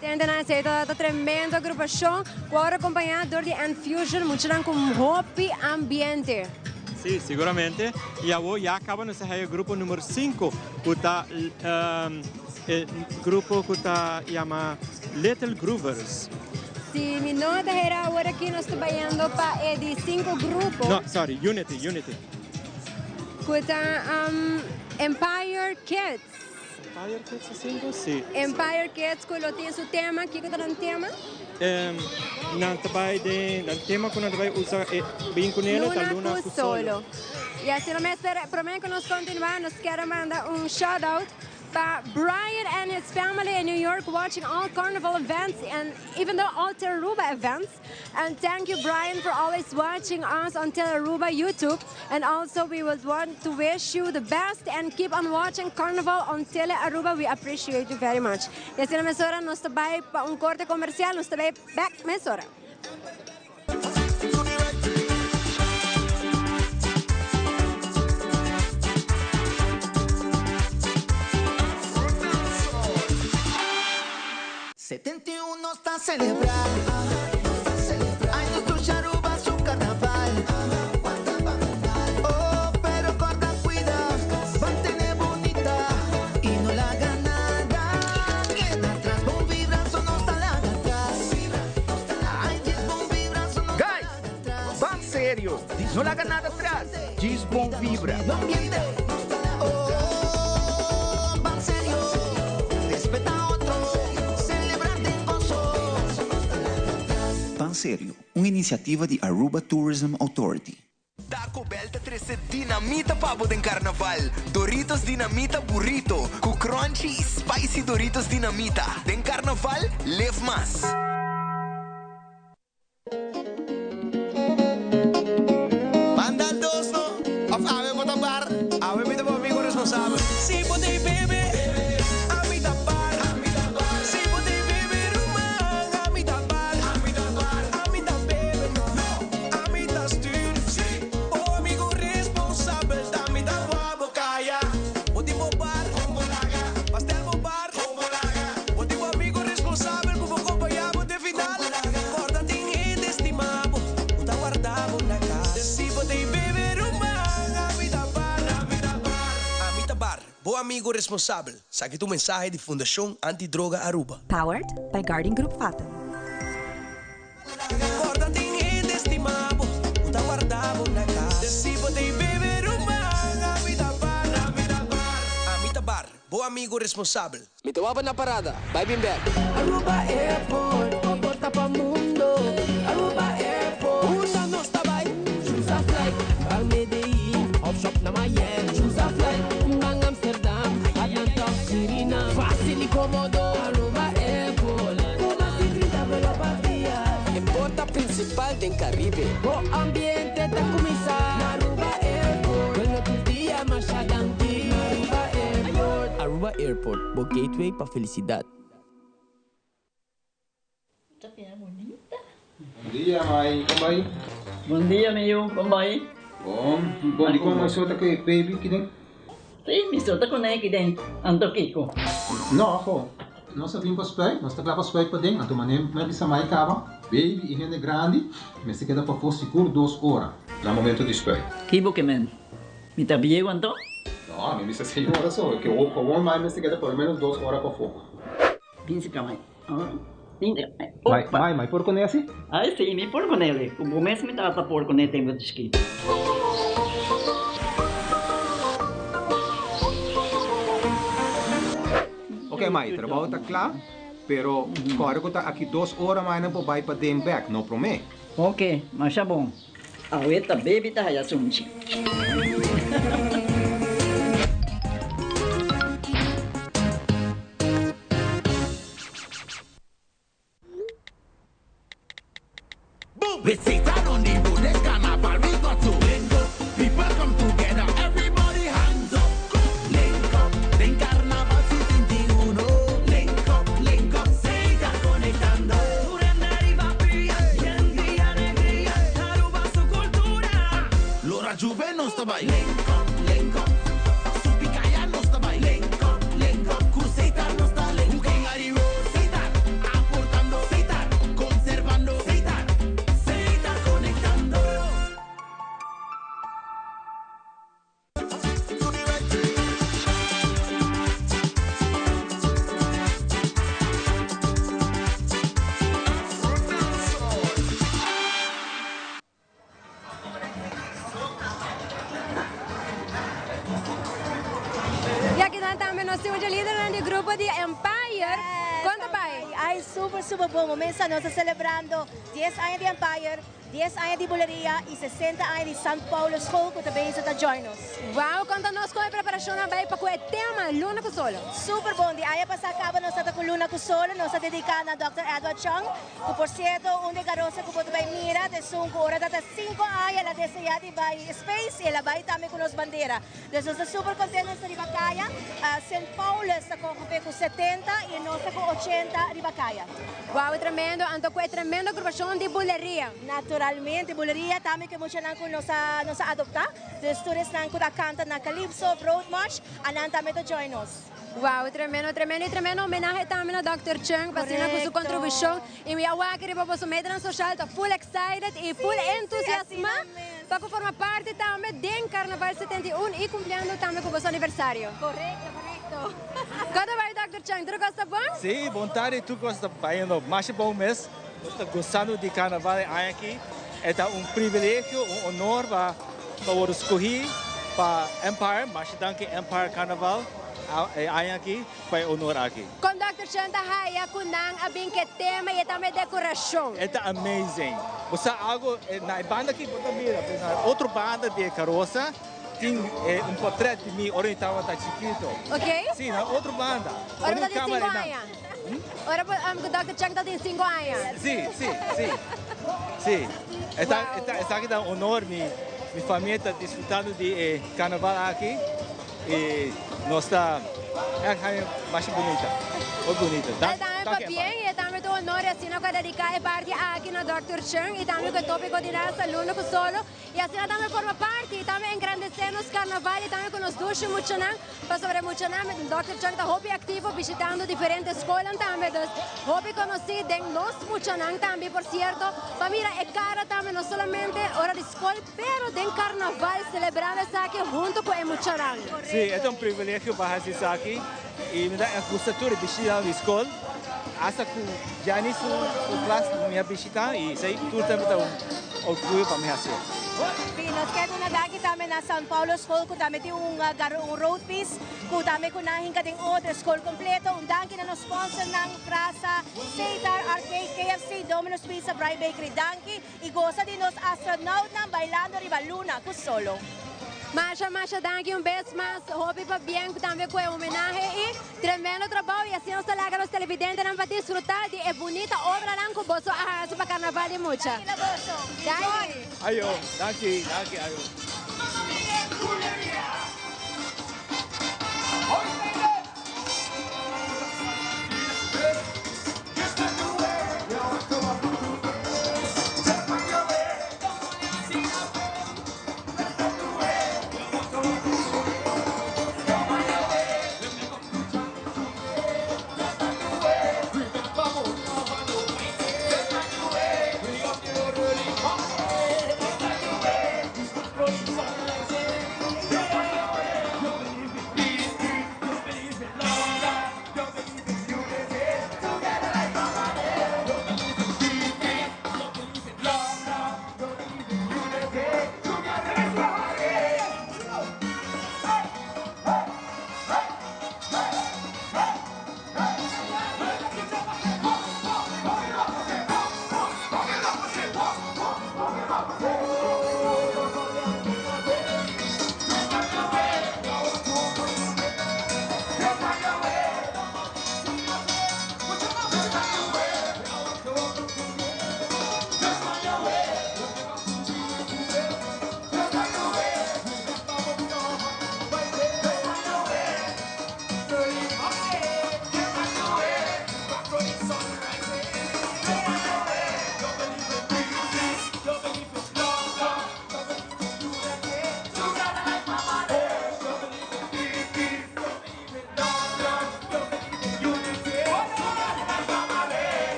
Presidente Nancy, ta tremendo agrupacion cu ahora acompaña door di Enfusion, muchanan cu hopi ambiente. Si, siguramente. Y awo ya caba nos a haya grupo numero 5, cu ta e grupo cu ta yama Little Groovers. Si mi no ta hera awor aki nos ta bayendo pa e di 5 grupo. No, sorry, Unity, Unity. Cu ta. Empire Kids. Empire Kids asina? Si. Empire Kids ku lo tin su tema, kiko ta nan tema? Nan ta bai den, nan tema ku nan ta bai usa e bin ku nele ta Luna ku Solo. Y asina mes, pero prome ku nos kontinua nos kier a manda un shout out pa Brian and his family in New York watching all carnival events and even though all Telearuba events. And thank you Brian for always watching us on Telearuba YouTube. And also we would want to wish you the best and keep on watching Carnival on Telearuba. We appreciate you very much. Y asina mesora nos ta bay pa un corte comercial. Nos ta bay back mesora. 71 nos ta celebra. Ay nos dushi Aruba su carnaval. Oh, pero corda cuida, mantene bunita y no laga nada keda atras. Bon vibra so nos ta laga atras. Ay djis bon vibra so nos ta Guys, laga atras. ban serio, no laga nada atras, djis bon vibra. No ambiente, oh, ban serio, respeta otro, celebra den gozo. Ban Serio, un iniciativa di Aruba Tourism Authority. Taco Bell ta trece dinamita pa bo den Carnaval. Doritos Dinamita Burrito cu crunchy y spicy Doritos Dinamita. Den Carnaval, live mas! Banda dos no, of awe bo ta bar? Awe mi ta bo amigo responsabel. Si bo tin bebe, ami ta bar. Si bo tin bebe ruman, ami ta bar. Ami ta bebe no, ami ta stuur. Bo amigo responsabel, ta mi ta wak bo kaya. Bo tin bo bar, pastel bo bar. Bo tin bo amigo responsabel ku bo kompañá bo te final. Corda tin hende estima bo, ku ta warda bo na cas. Si bo tin bebe ruman, ami ta bar. Ami ta bar, bo amigo responsabel. Saki ta un mensahe di Fundacion Anti Droga Aruba. Powered by Guardian Group Fatum. Corda tin hende estima bo, ku ta warda bo na cas. Si bo tin bebe ruman, ami ta bar. Ami ta bar, bo amigo responsabel. Mi ta wapa na parada, bai bin bek. Aruba Airport, bo porta pa mundo. Aruba Airport, unda nos ta bay? Choose a flight, ban Medellin, of shop na Miami. Choose a flight, ban Amsterdam, Atlanta of Suriname. Facil y comodo, Aruba Airport. Cu mas di 30 vuelo pa dia. E porta principal den Caribe. Bo ambiente ta cuminsa na Aruba Airport. Bueno tur dia masha danki. Aruba Airport. Aruba Airport, bo gateway pa felicidad. Bon dia, mai. Kon bai? Bon dia, mi yu. Kon bai? Bon. Bon, dikon mai so ta ku e baby kiden? Sí, mi so ta kuné kiden. Anto kiko? No, aho. Nos a bin pa spuit. Nos ta kla pa spuit paden. Anto manera mi a bisa mai kaba, baby i hende grandi mester keda pafó sigur dos ora na momento di spuit. Ki bo ke men? Mi ta bieu anto? No, mi bisa señora so. Ke gewoon mai mester keda por lo menos dos ora pafó. Bin si ka mai. Mai, mai, mai por kuné asi? Ai si, mi por kuné. Ku bo mes mi tata por kuné tempu di chikito. Ok mai, trabou ta kla, pero kòrda ku ta aki dos ora mai nan por bai paden bèk, no promé. Ok, masha bon. Awe ta baby ta haya sunchi. With Satan on the road, this carnival we got to link up. People come together, everybody hands up. Link up, den carnaval 71. Link up, link up, Satan conectando. Lora Juve nos ta bay. Link up, link up. Supicaya nos ta bay. Link up, link up. Cruceta nos ta link up. Aportando. Seitar, conservando. Seitar, Seitar. Akinan tambe nos tin un dje lidernan di grupo di Empire. Kon ta bai? Ay, super, super bon. Momento nos ta celebrando 10 aña di Empire, 10 aña di Buleria y 60 aña di San Paulo School cu ta bezig ta join nos. Wow, conta nos con e preparacionnan bay pa cu e tema Luna cu Solo. Super bon. Di aña pasa caba nos ta cu Luna cu Solo. Nos ta dedica na Dòkter Edward Chong, cu por cierto un di e garosa cu bo ta bay mira ta esun cu ora ta ta 5 aña el a desea di bay space y el a bay tambe cu nos bandera. Dus nos ta super contento nos ta riba caya. Sint Paulus ta congepe cu 70 y nos ta cu 80 riba caya. Wow, tremendo! Anto cu e tremendo agrupacion di Buleria. Naturalmente, Buleria tambe cu e muchanan cu nos a nos a adopta. Dus tur esnan cu ta canta na Calypso of Road March, anan tambe ta join nos. Wow, tremendo, tremendo y tremendo homenahe tambe na Dòkter Chung pa asina cu su contribucion. Y mi a wak riba boso medionan social ta full excited y full entusiasma pa cu forma parti tambe den Carnaval 71 y cumpliendo tambe cu boso aniversario. Correcto, correcto. Con ta bay Dòkter Chung? Tur cos ta bon? Sí, bon tardi, tur cos ta bayendo masha bon mes. Nos ta gozando di Carnaval e aña aki. E ta un privilegio, un honor pa pa worde scogi pa Empire. Masha danki Empire Carnaval e aña aki pa e honor aki. Con Dòkter Chung ta haya cu nan a bin cu e tema y e tambe e decoracion? E ta amazing. Bo sa algo, na e banda aki bo ta mira, pero na e otro banda di e carosa tin un portret di mi ora mi tabata chikito. Ok. Si, na e otro banda. Ora bo ta tin cinco aña. Ora bo cu Dòkter Chung ta tin cinco aña. Si, si, si. Si. E ta, e ta, esaki ta un honor, mi, mi famia ta disfrutando di e carnaval aki y nos ta echt haña masha bunita, hopi bunita. E tambe pabien y e tambe ta un honor y asina cu a dedica e parti aki na Dòkter Chung y tambe cu e topico di nan Salundo cu Solo. Y asina tambe forma parti y tambe engrandece nos carnaval y tambe cu nos dushi muchanan, pasobra e muchanan Dòkter Chang ta hopi activo bishitando diferente scolnan tambe, dus hopi conoci den nos muchanan tambe. Por cierto, pa mira e cara tambe no solamente ora di scol pero den carnaval celebrando esaki hunto cu e muchanan. Si, e ta un privilegio pa haci esaki y mi ta gusta tur e bishitanan di scol, hasta cu Gianni su klas mi a bishita y esey tur tambe ta un orguyo pa mi hacié. Sí, nos ke duna danki tambe na San Paulo School ku tambe tin un un road piece ku tambe ku nan hinka den otro skol kompleto. Un danki na nos sponsornan Frasa, Setar, Arcade, KFC, Domino's Pizza, Bright Bakery. Danki y gosa di nos astronautnan bailando riba luna cu solo. Masha masha danki un bes mas hopi pabien tambe cu e homenahe y tremendo trabou y asina nos ta laga nos televidentenan pa disfruta di e bunita obranan cu boso a haci pa carnaval di mucha. Danki na boso. Danki. Ayo, danki, danki ayo.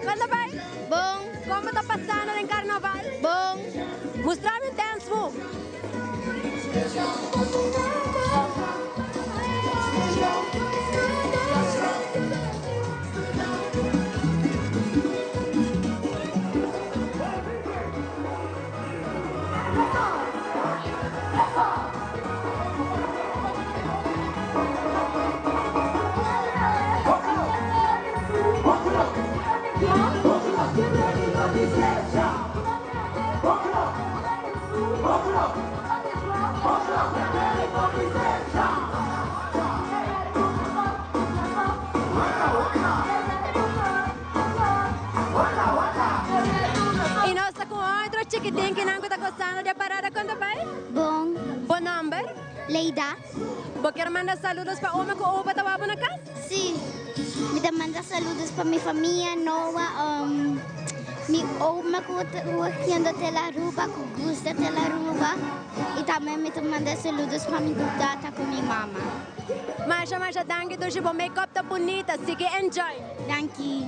Con ta bay? Bon. Con bo ta pasando den carnaval? Bon. Mustra mi un dance move. Y nos ta cu otro chiquitin ki nan cu ta gozando di e parada con ta bay? Bon. Bo nomber? Leida. Bo kier manda saludos pa oma cu opa ta wak bo na cas? Si. Mi ta manda saludos pa mi famia, Noah, mi oma cu ta haciendo Telaruba, cu gusta Telaruba. Y tambe mi ta manda saludos pa mi tata cu mi mama. Masha masha danki Dushi, bo make up ta bunita, sigui enjoy. Danki.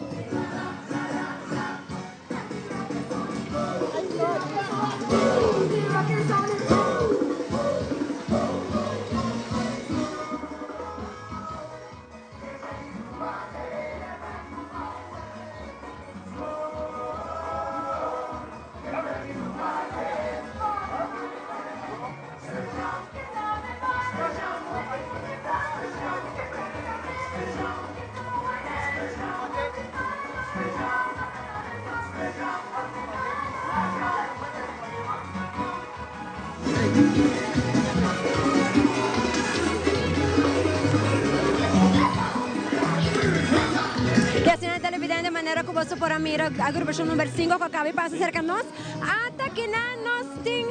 Y asina televidente manera cu boso por a mira agrupacion number 5 cu a caba y pasa cerca nos ata kinan nos tin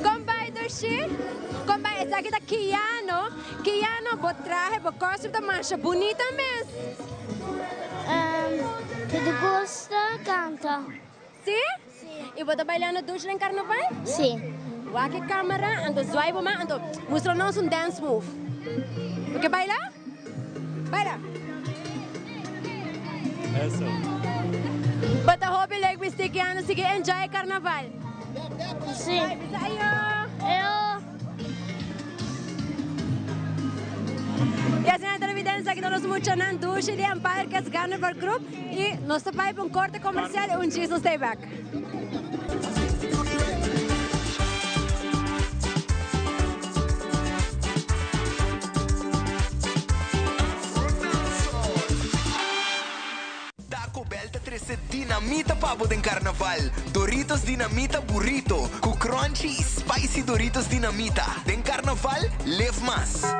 Combay Dushi Combay esaki ta Kiano Kiano bo trahe bo costume ta masha bunita mes. Mi ta gusta canta. Si? Si. Y bo ta bailando dushi den carnaval? Si. Wak e camera anto zwaai bo man anto mustra nos un dance move. Bo ke baila? Baila. Eso. Bo ta hopi leuk bisti Keanu sigui enjoy e carnaval. Si. Bye bisa ayo. Ayo. Y asina televidentes aki ta nos muchanan dushi di Empire Cats Carnival Group y nos ta bai pa un corte comercial y un djis nos ta back. Taco Bell ta trece dinamita pa bo den Carnaval. Doritos Dinamita Burrito cu crunchy y spicy Doritos Dinamita. Den Carnaval, live mas.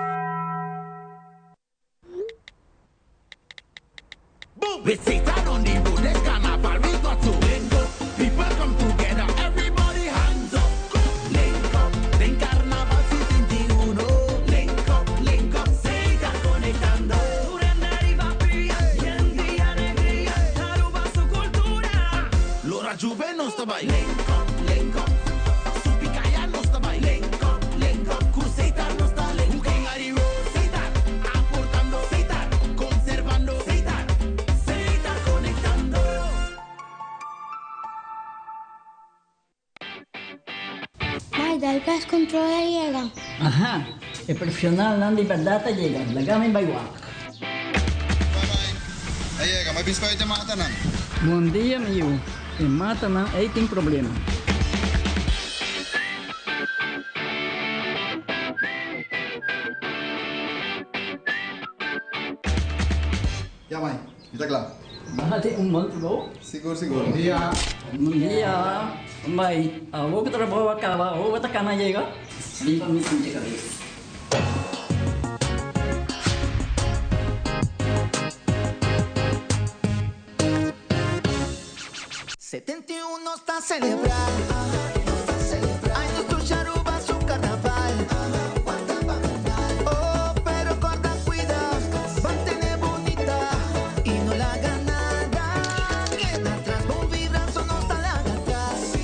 We Satan on the road, this carnival we got to link up. People come together, everybody hands up. Link up, den carnaval 71. Link up, link up, Satan conectando. Lora Juve nos ta bay. Link up, link up. Supicaya nos ta bay. Link up, link up. Cruceta nos ta link up. King Satan, aportando. Satan, conservando. Satan, Satan conectando. Mai, dal pest control a yega. Aha, e profesionalnan di berdad a yega, laga mi bai wak. A yega, ma biscoit e matanan. Bon dia mi yu, e matanan ei tin problema. Ya mai, mi ta kla. Baha tin un bon trabou. Sigur sigur. Bon dia. Bon dia. Mai, awor ku trabou a kaba, awor bo ta kana yega? Riba mi sinti kabes. 71 nos ta celebra Ay nos dushi Aruba su carnaval Oh pero corda cuida Mantene bunita Y no laga nada Keda atras Bon vibra so nos ta laga atras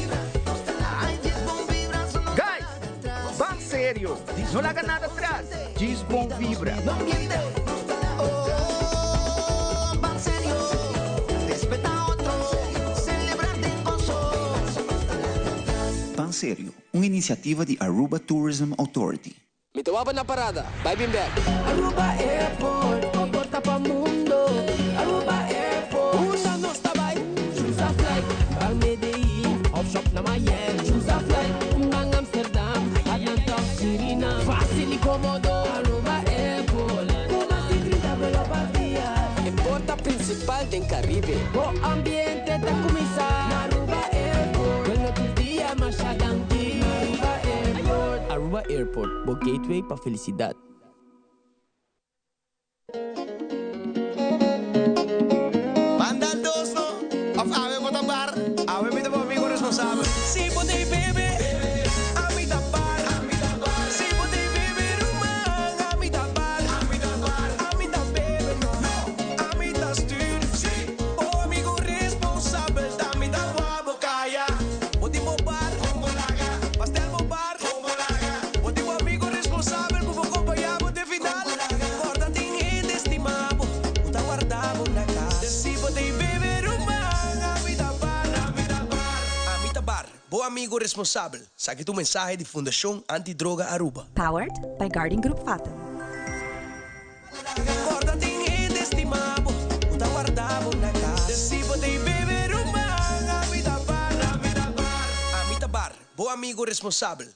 Ay djis bon vibra so nos ta Guys, ban serio, no laga nada atras, djis bon vibra. Oh ban serio. Ban Serio, un iniciativa di Aruba Tourism Authority. Mi ta wapa na parada, bai bin bek. Aruba Airport, bo porta pa mundo. Aruba Airport, unda nos ta bai? Choose a flight, ban Medellin, of shop na Miami. Choose a flight, ban Amsterdam, Atlanta of Suriname. Facil y comodo, Aruba Airport. Cu mas di 30 vuelo pa dia. E porta principal den Caribe. Bo ambiente ta cuminsa na Aruba Airport. Bueno tur dia, masha danki. Aruba Airport. Aruba Airport, bo gateway pa felicidad. Banda dos no, of awe bo ta bar? Awe mi ta bo amigo responsabel. Si bo t'ey bebe, ami ta bar. Si bo t'ey bebe ruman, ami ta bar. Ami ta bebe no, ami ta stuur. Bo amigo responsabel, ta mi ta wou bo caya. Bo tin bo bar, pastel bo bar. Bo tin bo amigo responsabel cu bo compaña bo te final. Corda tin hende estima bo, cu ta warda bo na cas. Si bo t'ey bebe ruman, ami ta bar. Ami ta bar, bo amigo responsabel. Esaki ta un mensahe di Fundacion Anti Droga Aruba. Powered by Guarding Group Fatum. Corda tin hende estima bo, cu ta warda bo na cas. Si bo t'ey bebe ruman, ami ta bar. Ami ta bar, bo amigo responsabel.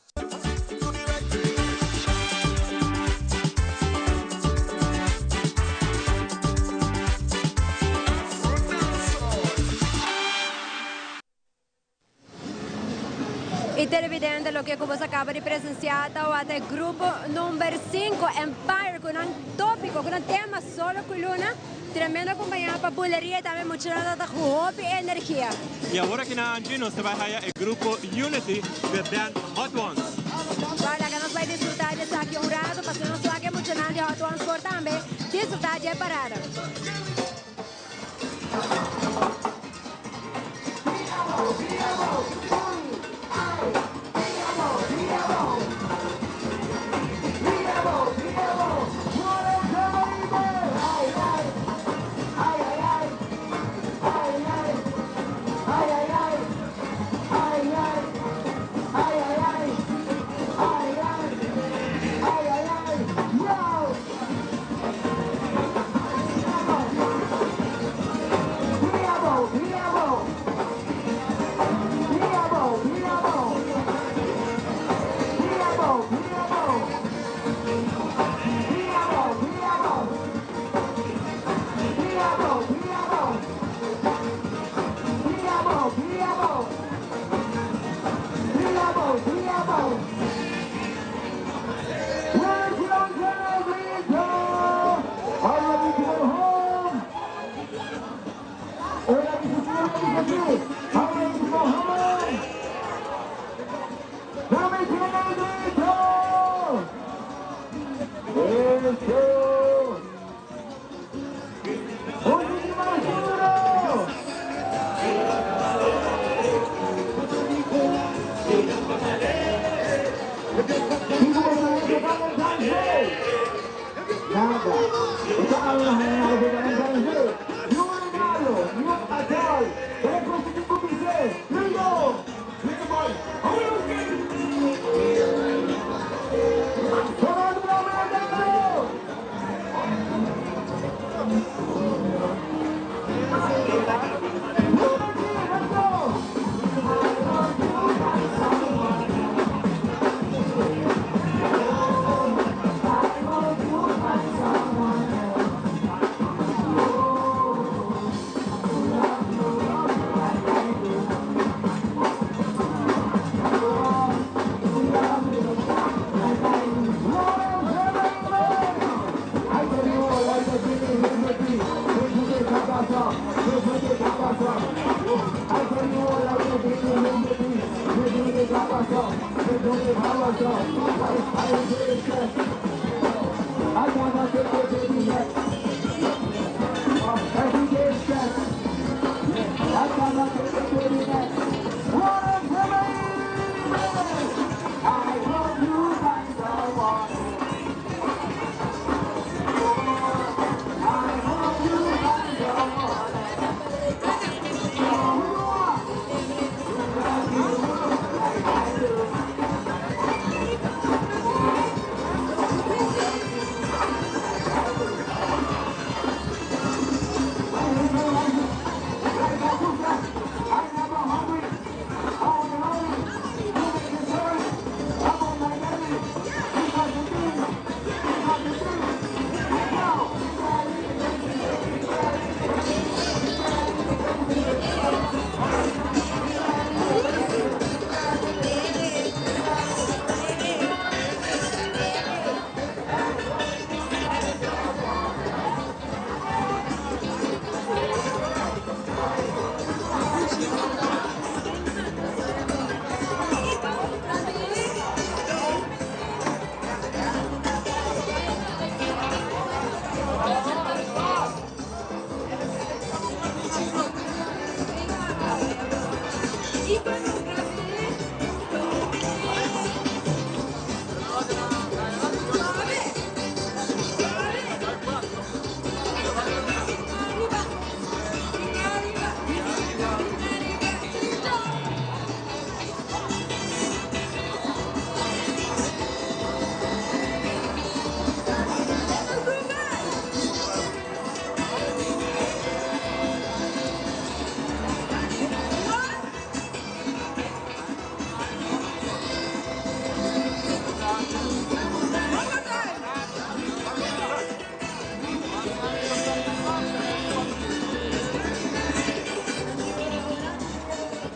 Y televidente, loke cu boso a caba di presencia tawata e grupo number 5, Empire, cu nan topico, cu nan tema Solo cu Luna. Tremendo acompaña pa buleria y tambe muchanan ta cu hopi energia. Y awor aki na Angie nos ta bay haya e grupo Unity cu e band Hot Ones. Well, laga nos bay disfruta di esaki un rato, pasobra nos wak e muchanan di Hot Ones por tambe disfruta di e parada.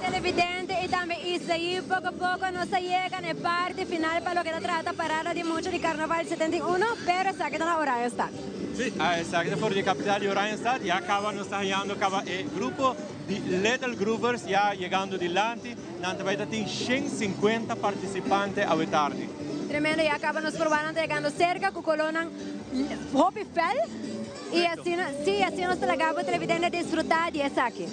Televidente y tambe Isaí, poco poco nos a yega na e parti final pa loke ta trata parada di mucha di Carnaval 71, pero esaki ta na Oranjestad. Sí, esaki ta for di e capital di Oranjestad. Ya caba nos ta hañando caba e grupo di Little Groovers ya yegando dilanti. Nan ta bay ta tin 150 participante awe tardi. Tremendo, ya caba nos por wak nan ta yegando cerca cu colornan hopi fel. Y asina, sí, asina nos ta laga bo televidente disfruta di esaki.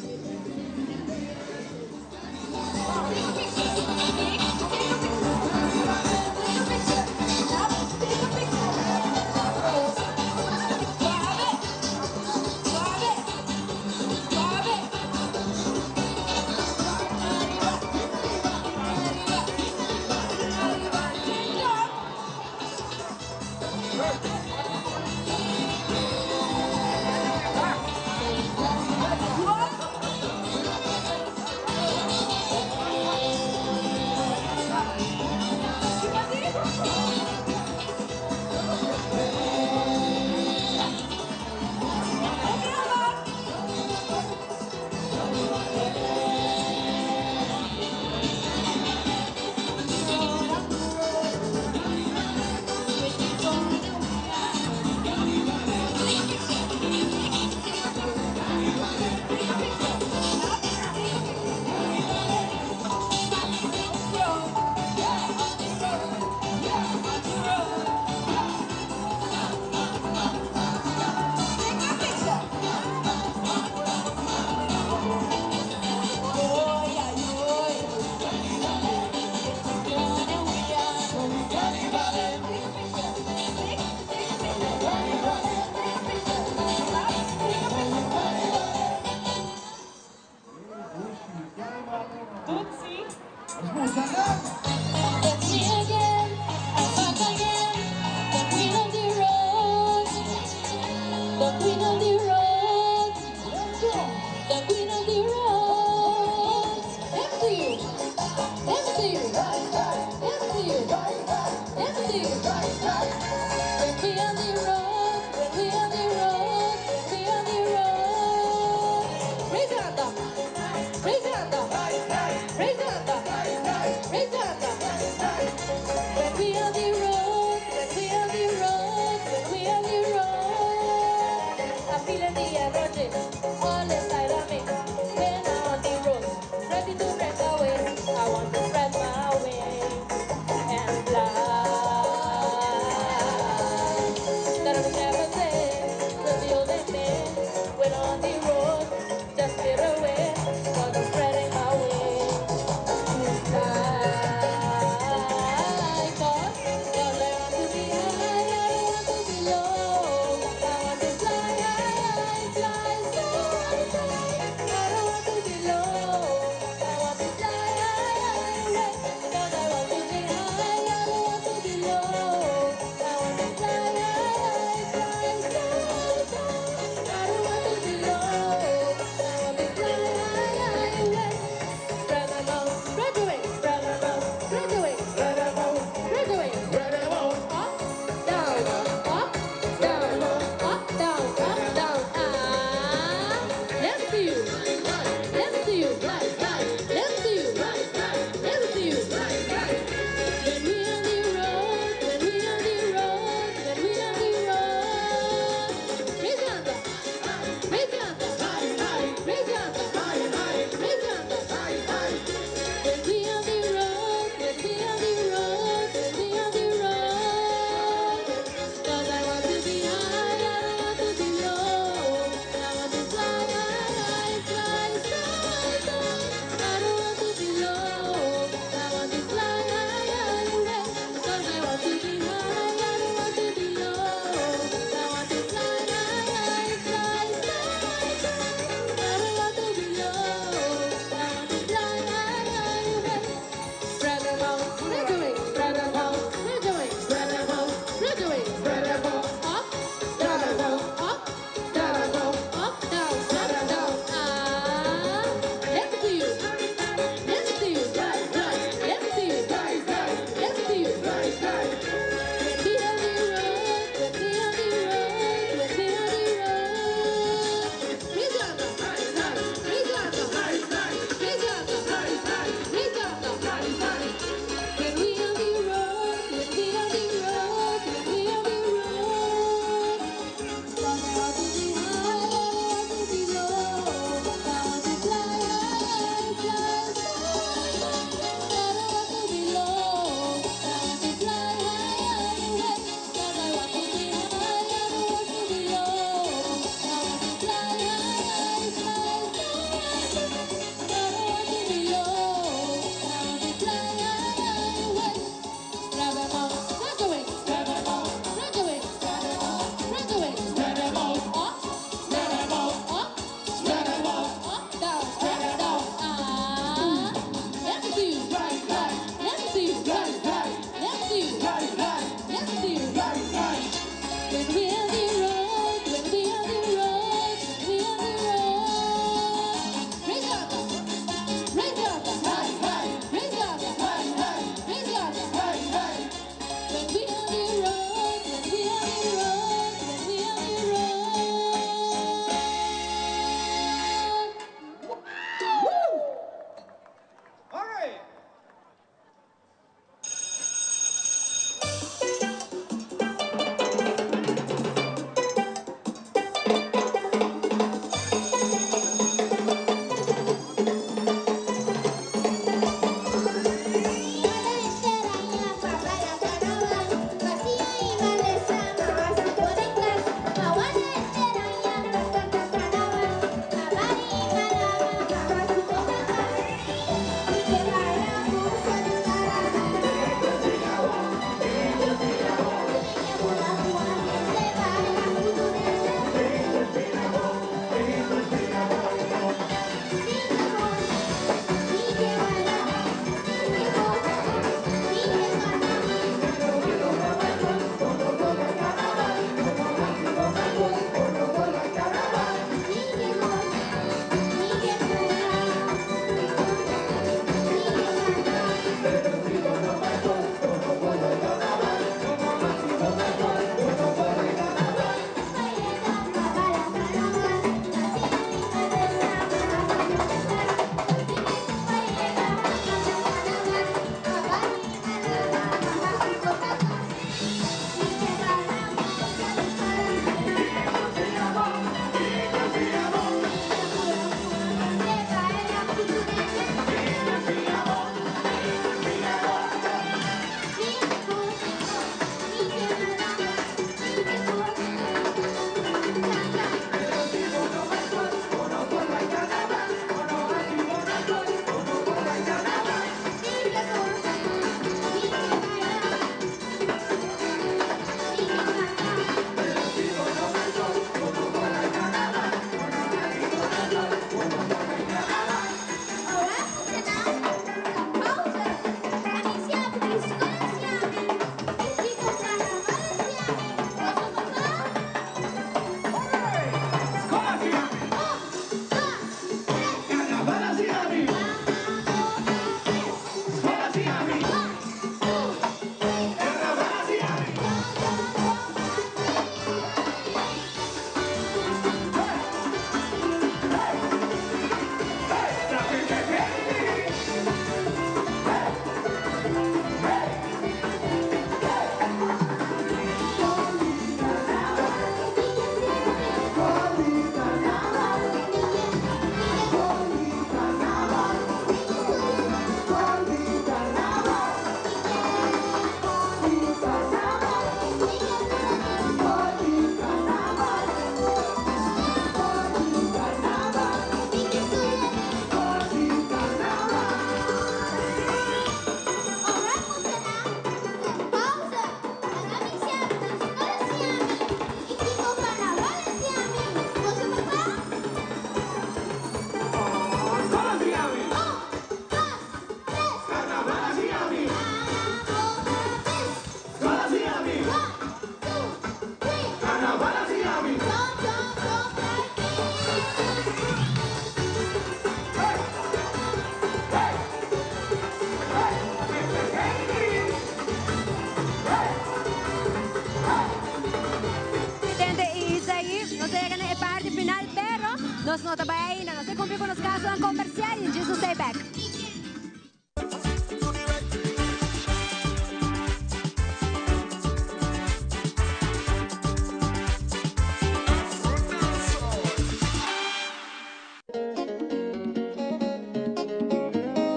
Avisonan comercial y djis nos ta bek.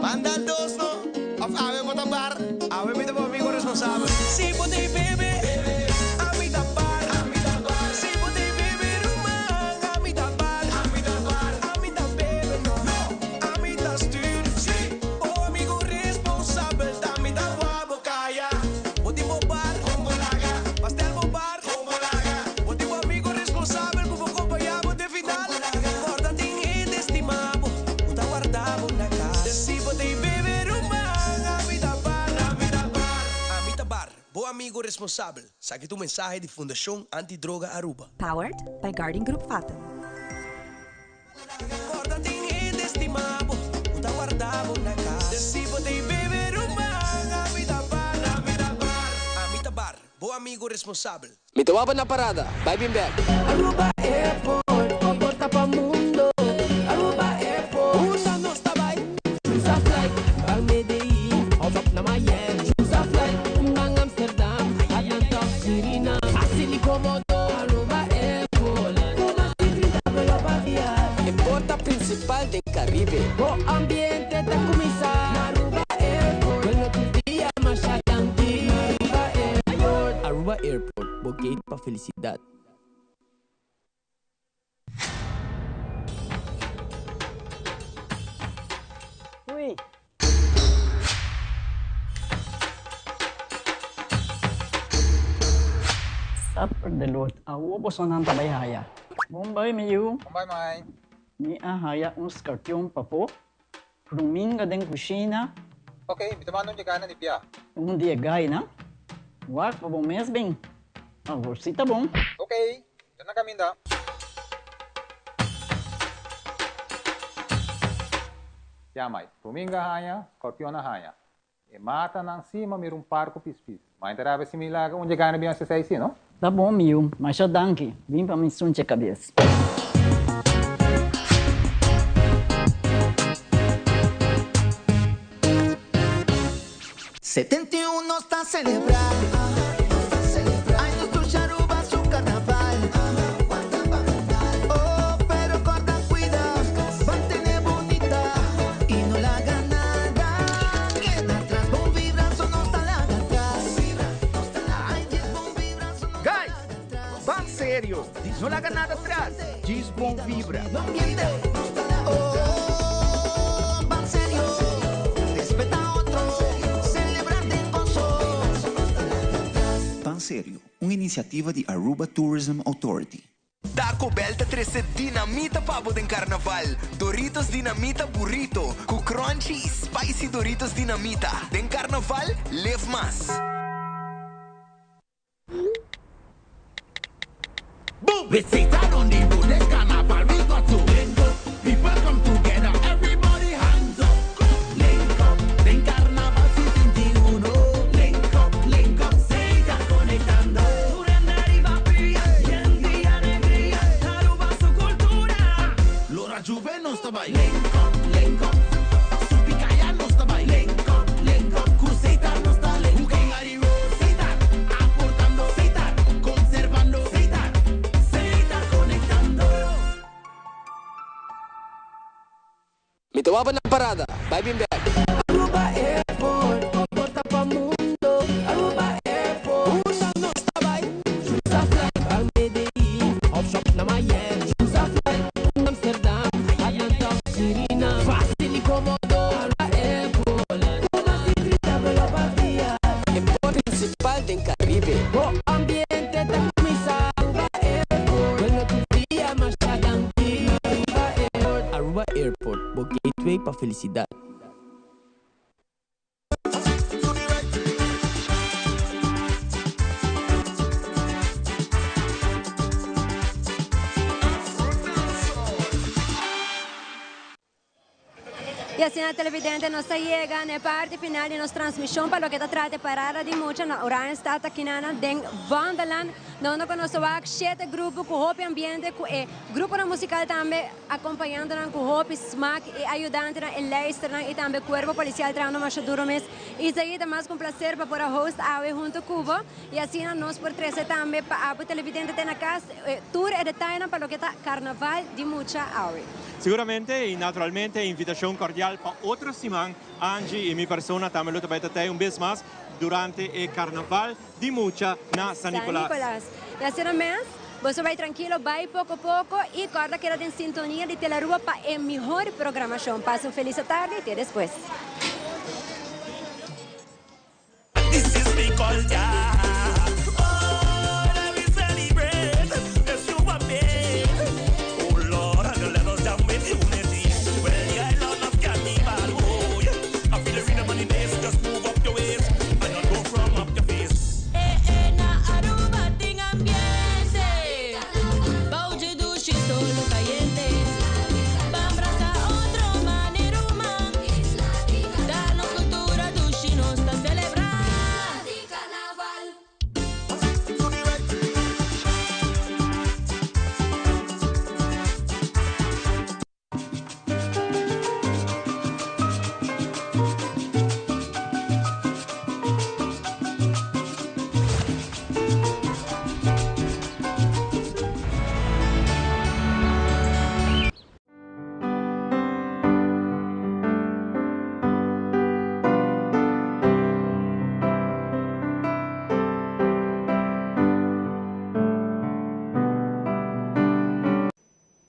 Manda dos no, of awe bo ta bar, awe mi ta bo amigo responsabel. Si bo t'ey bebe, ami ta bar. Si bo t'ey bebe ruman, ami ta bar. Ami ta bebe no, ami ta stuur. Bo amigo responsabel, ta mi ta wou bo caya. Bo tin bo bar, pastel bo bar. Bo tin bo amigo responsabel cu bo compaña bo te final. Corda tin hende estima bo cu ta warda bo na cas. Si bo t'ey bebe ruman, ami ta bar. Ami ta bar, bo amigo responsabel. Saki ta un mensahe di Fundacion Anti Droga Aruba. Powered by Guardian Group Fatum. Corda tin hende stima bo cu ta warda bo na cas. Si bo t'ey bebe ruman, ami ta bar. Ami ta bar, bo amigo responsabel. Mi ta waba na parada, bai bin bek. Aruba Airport, bo porta pa mundo. Aruba Airport, unda nos ta bai? Choose a flight, ban Medellin of up na Miami. Choose a flight, ban Amsterdam, Atlanta of Suriname. Facil y comodo, Aruba Airport. Cu mas di 30 vuelo pa dia. E porta principal den Caribe. Bo ambiente ta cuminsa na Aruba Airport. Bueno tur dia masha danki na Aruba Airport. Aruba Airport, bo gate pa felicidad. Ui. Supper de Lord, awo bosonan ta bai haya. Bon bai mi yu. Bon bai mai. Mi a haya un skarpion papo, pruminga den kushina. Ok, mi ta manda un dje gainan di pia. Un di e gainan? Wak pa bo mes bin. Awor si ta bon. Ok, ta na kaminda. Ya mai, pruminga haña, skorpion a haña. E matanan si ma mira un par ku pispis. Ma e ta rabia si mi laga un dje gana bin hasi esei si, no? Ta bon mi yu, masha danki. Bin pa mi sunche kabes. 71 nos ta celebra Ay nos dushi Aruba su carnaval Oh pero corda cuida Mantene bunita Y no laga nada Keda atras Bon vibra so nos ta laga atras Ay djis bon vibra so nos ta Guys, ban serio, no laga nada atras, djis bon vibra. Oh ban serio Respeta otro Celebra den gozo Ban Serio, un iniciativa di Aruba Tourism Authority. Taco Bell ta trece dinamita pa bo den Carnaval. Doritos Dinamita Burrito cu crunchy y spicy Doritos Dinamita. Den Carnaval, live mas! We sit down on the road, this carnival we got to link up. People come together, everybody hands up. Link up, den carnaval 71. Link up, link up, siga conectando. Arriba pia, gente y alegría, Aruba su cultura. Lora Juve nos ta bay. Link up, link up, Supicaya nos ta bay. Link up, link up, Cruceta nos ta link up. Cita, aportando, cita, conservando, cita, cita, conectando. Mi ta waba na parada, bai bin bek. Aruba Airport, bo porta pa mundo. Aruba Airport, unda nos ta bai? Choose a flight, ban Medellin of shop na Miami. Choose a flight, Amsterdam, Atlanta of Suriname. Facil y comodo, Aruba Airport. Cu mas di 30 vuelo pa dia. E porta principal den Caribe. Bo ambiente ta cuminsa Aruba Airport. Bueno tur dia masha danki Aruba Airport. Aruba Airport, bo gateway pa felicidad. Y asina televidente nos ta yega na e parti final di nos transmision pa loke ta trata e parada di mucha na Oranjestad aki na den Wonderland. Na unda cu nos ta wak shete grupo cu hopi ambiente cu e gruponan musical tambe acompañando nan cu hopi smaak e ayudantenan, e lijsternan y tambe cuerpo policial trahando masha duro mes. Isaí ta mas cu un placer pa por a host awe hunto cu bo y asina nos por trece tambe pa abo televidente te na cas tur e detayenan pa loke ta Carnaval di Mucha awe. Seguramente y naturalmente invitacion cordial pa otro siman Angie y mi persona tambe lo ta bay ta tey un bes mas durante e Carnaval di Mucha na San Nicolas. San Nicolas. Y asina mes, boso bay trankilo, bay poco poco y corda keda den sintonia di Telaruba pa e mihor programacion. Pasa un feliz tarde y te despues. This is mi culture.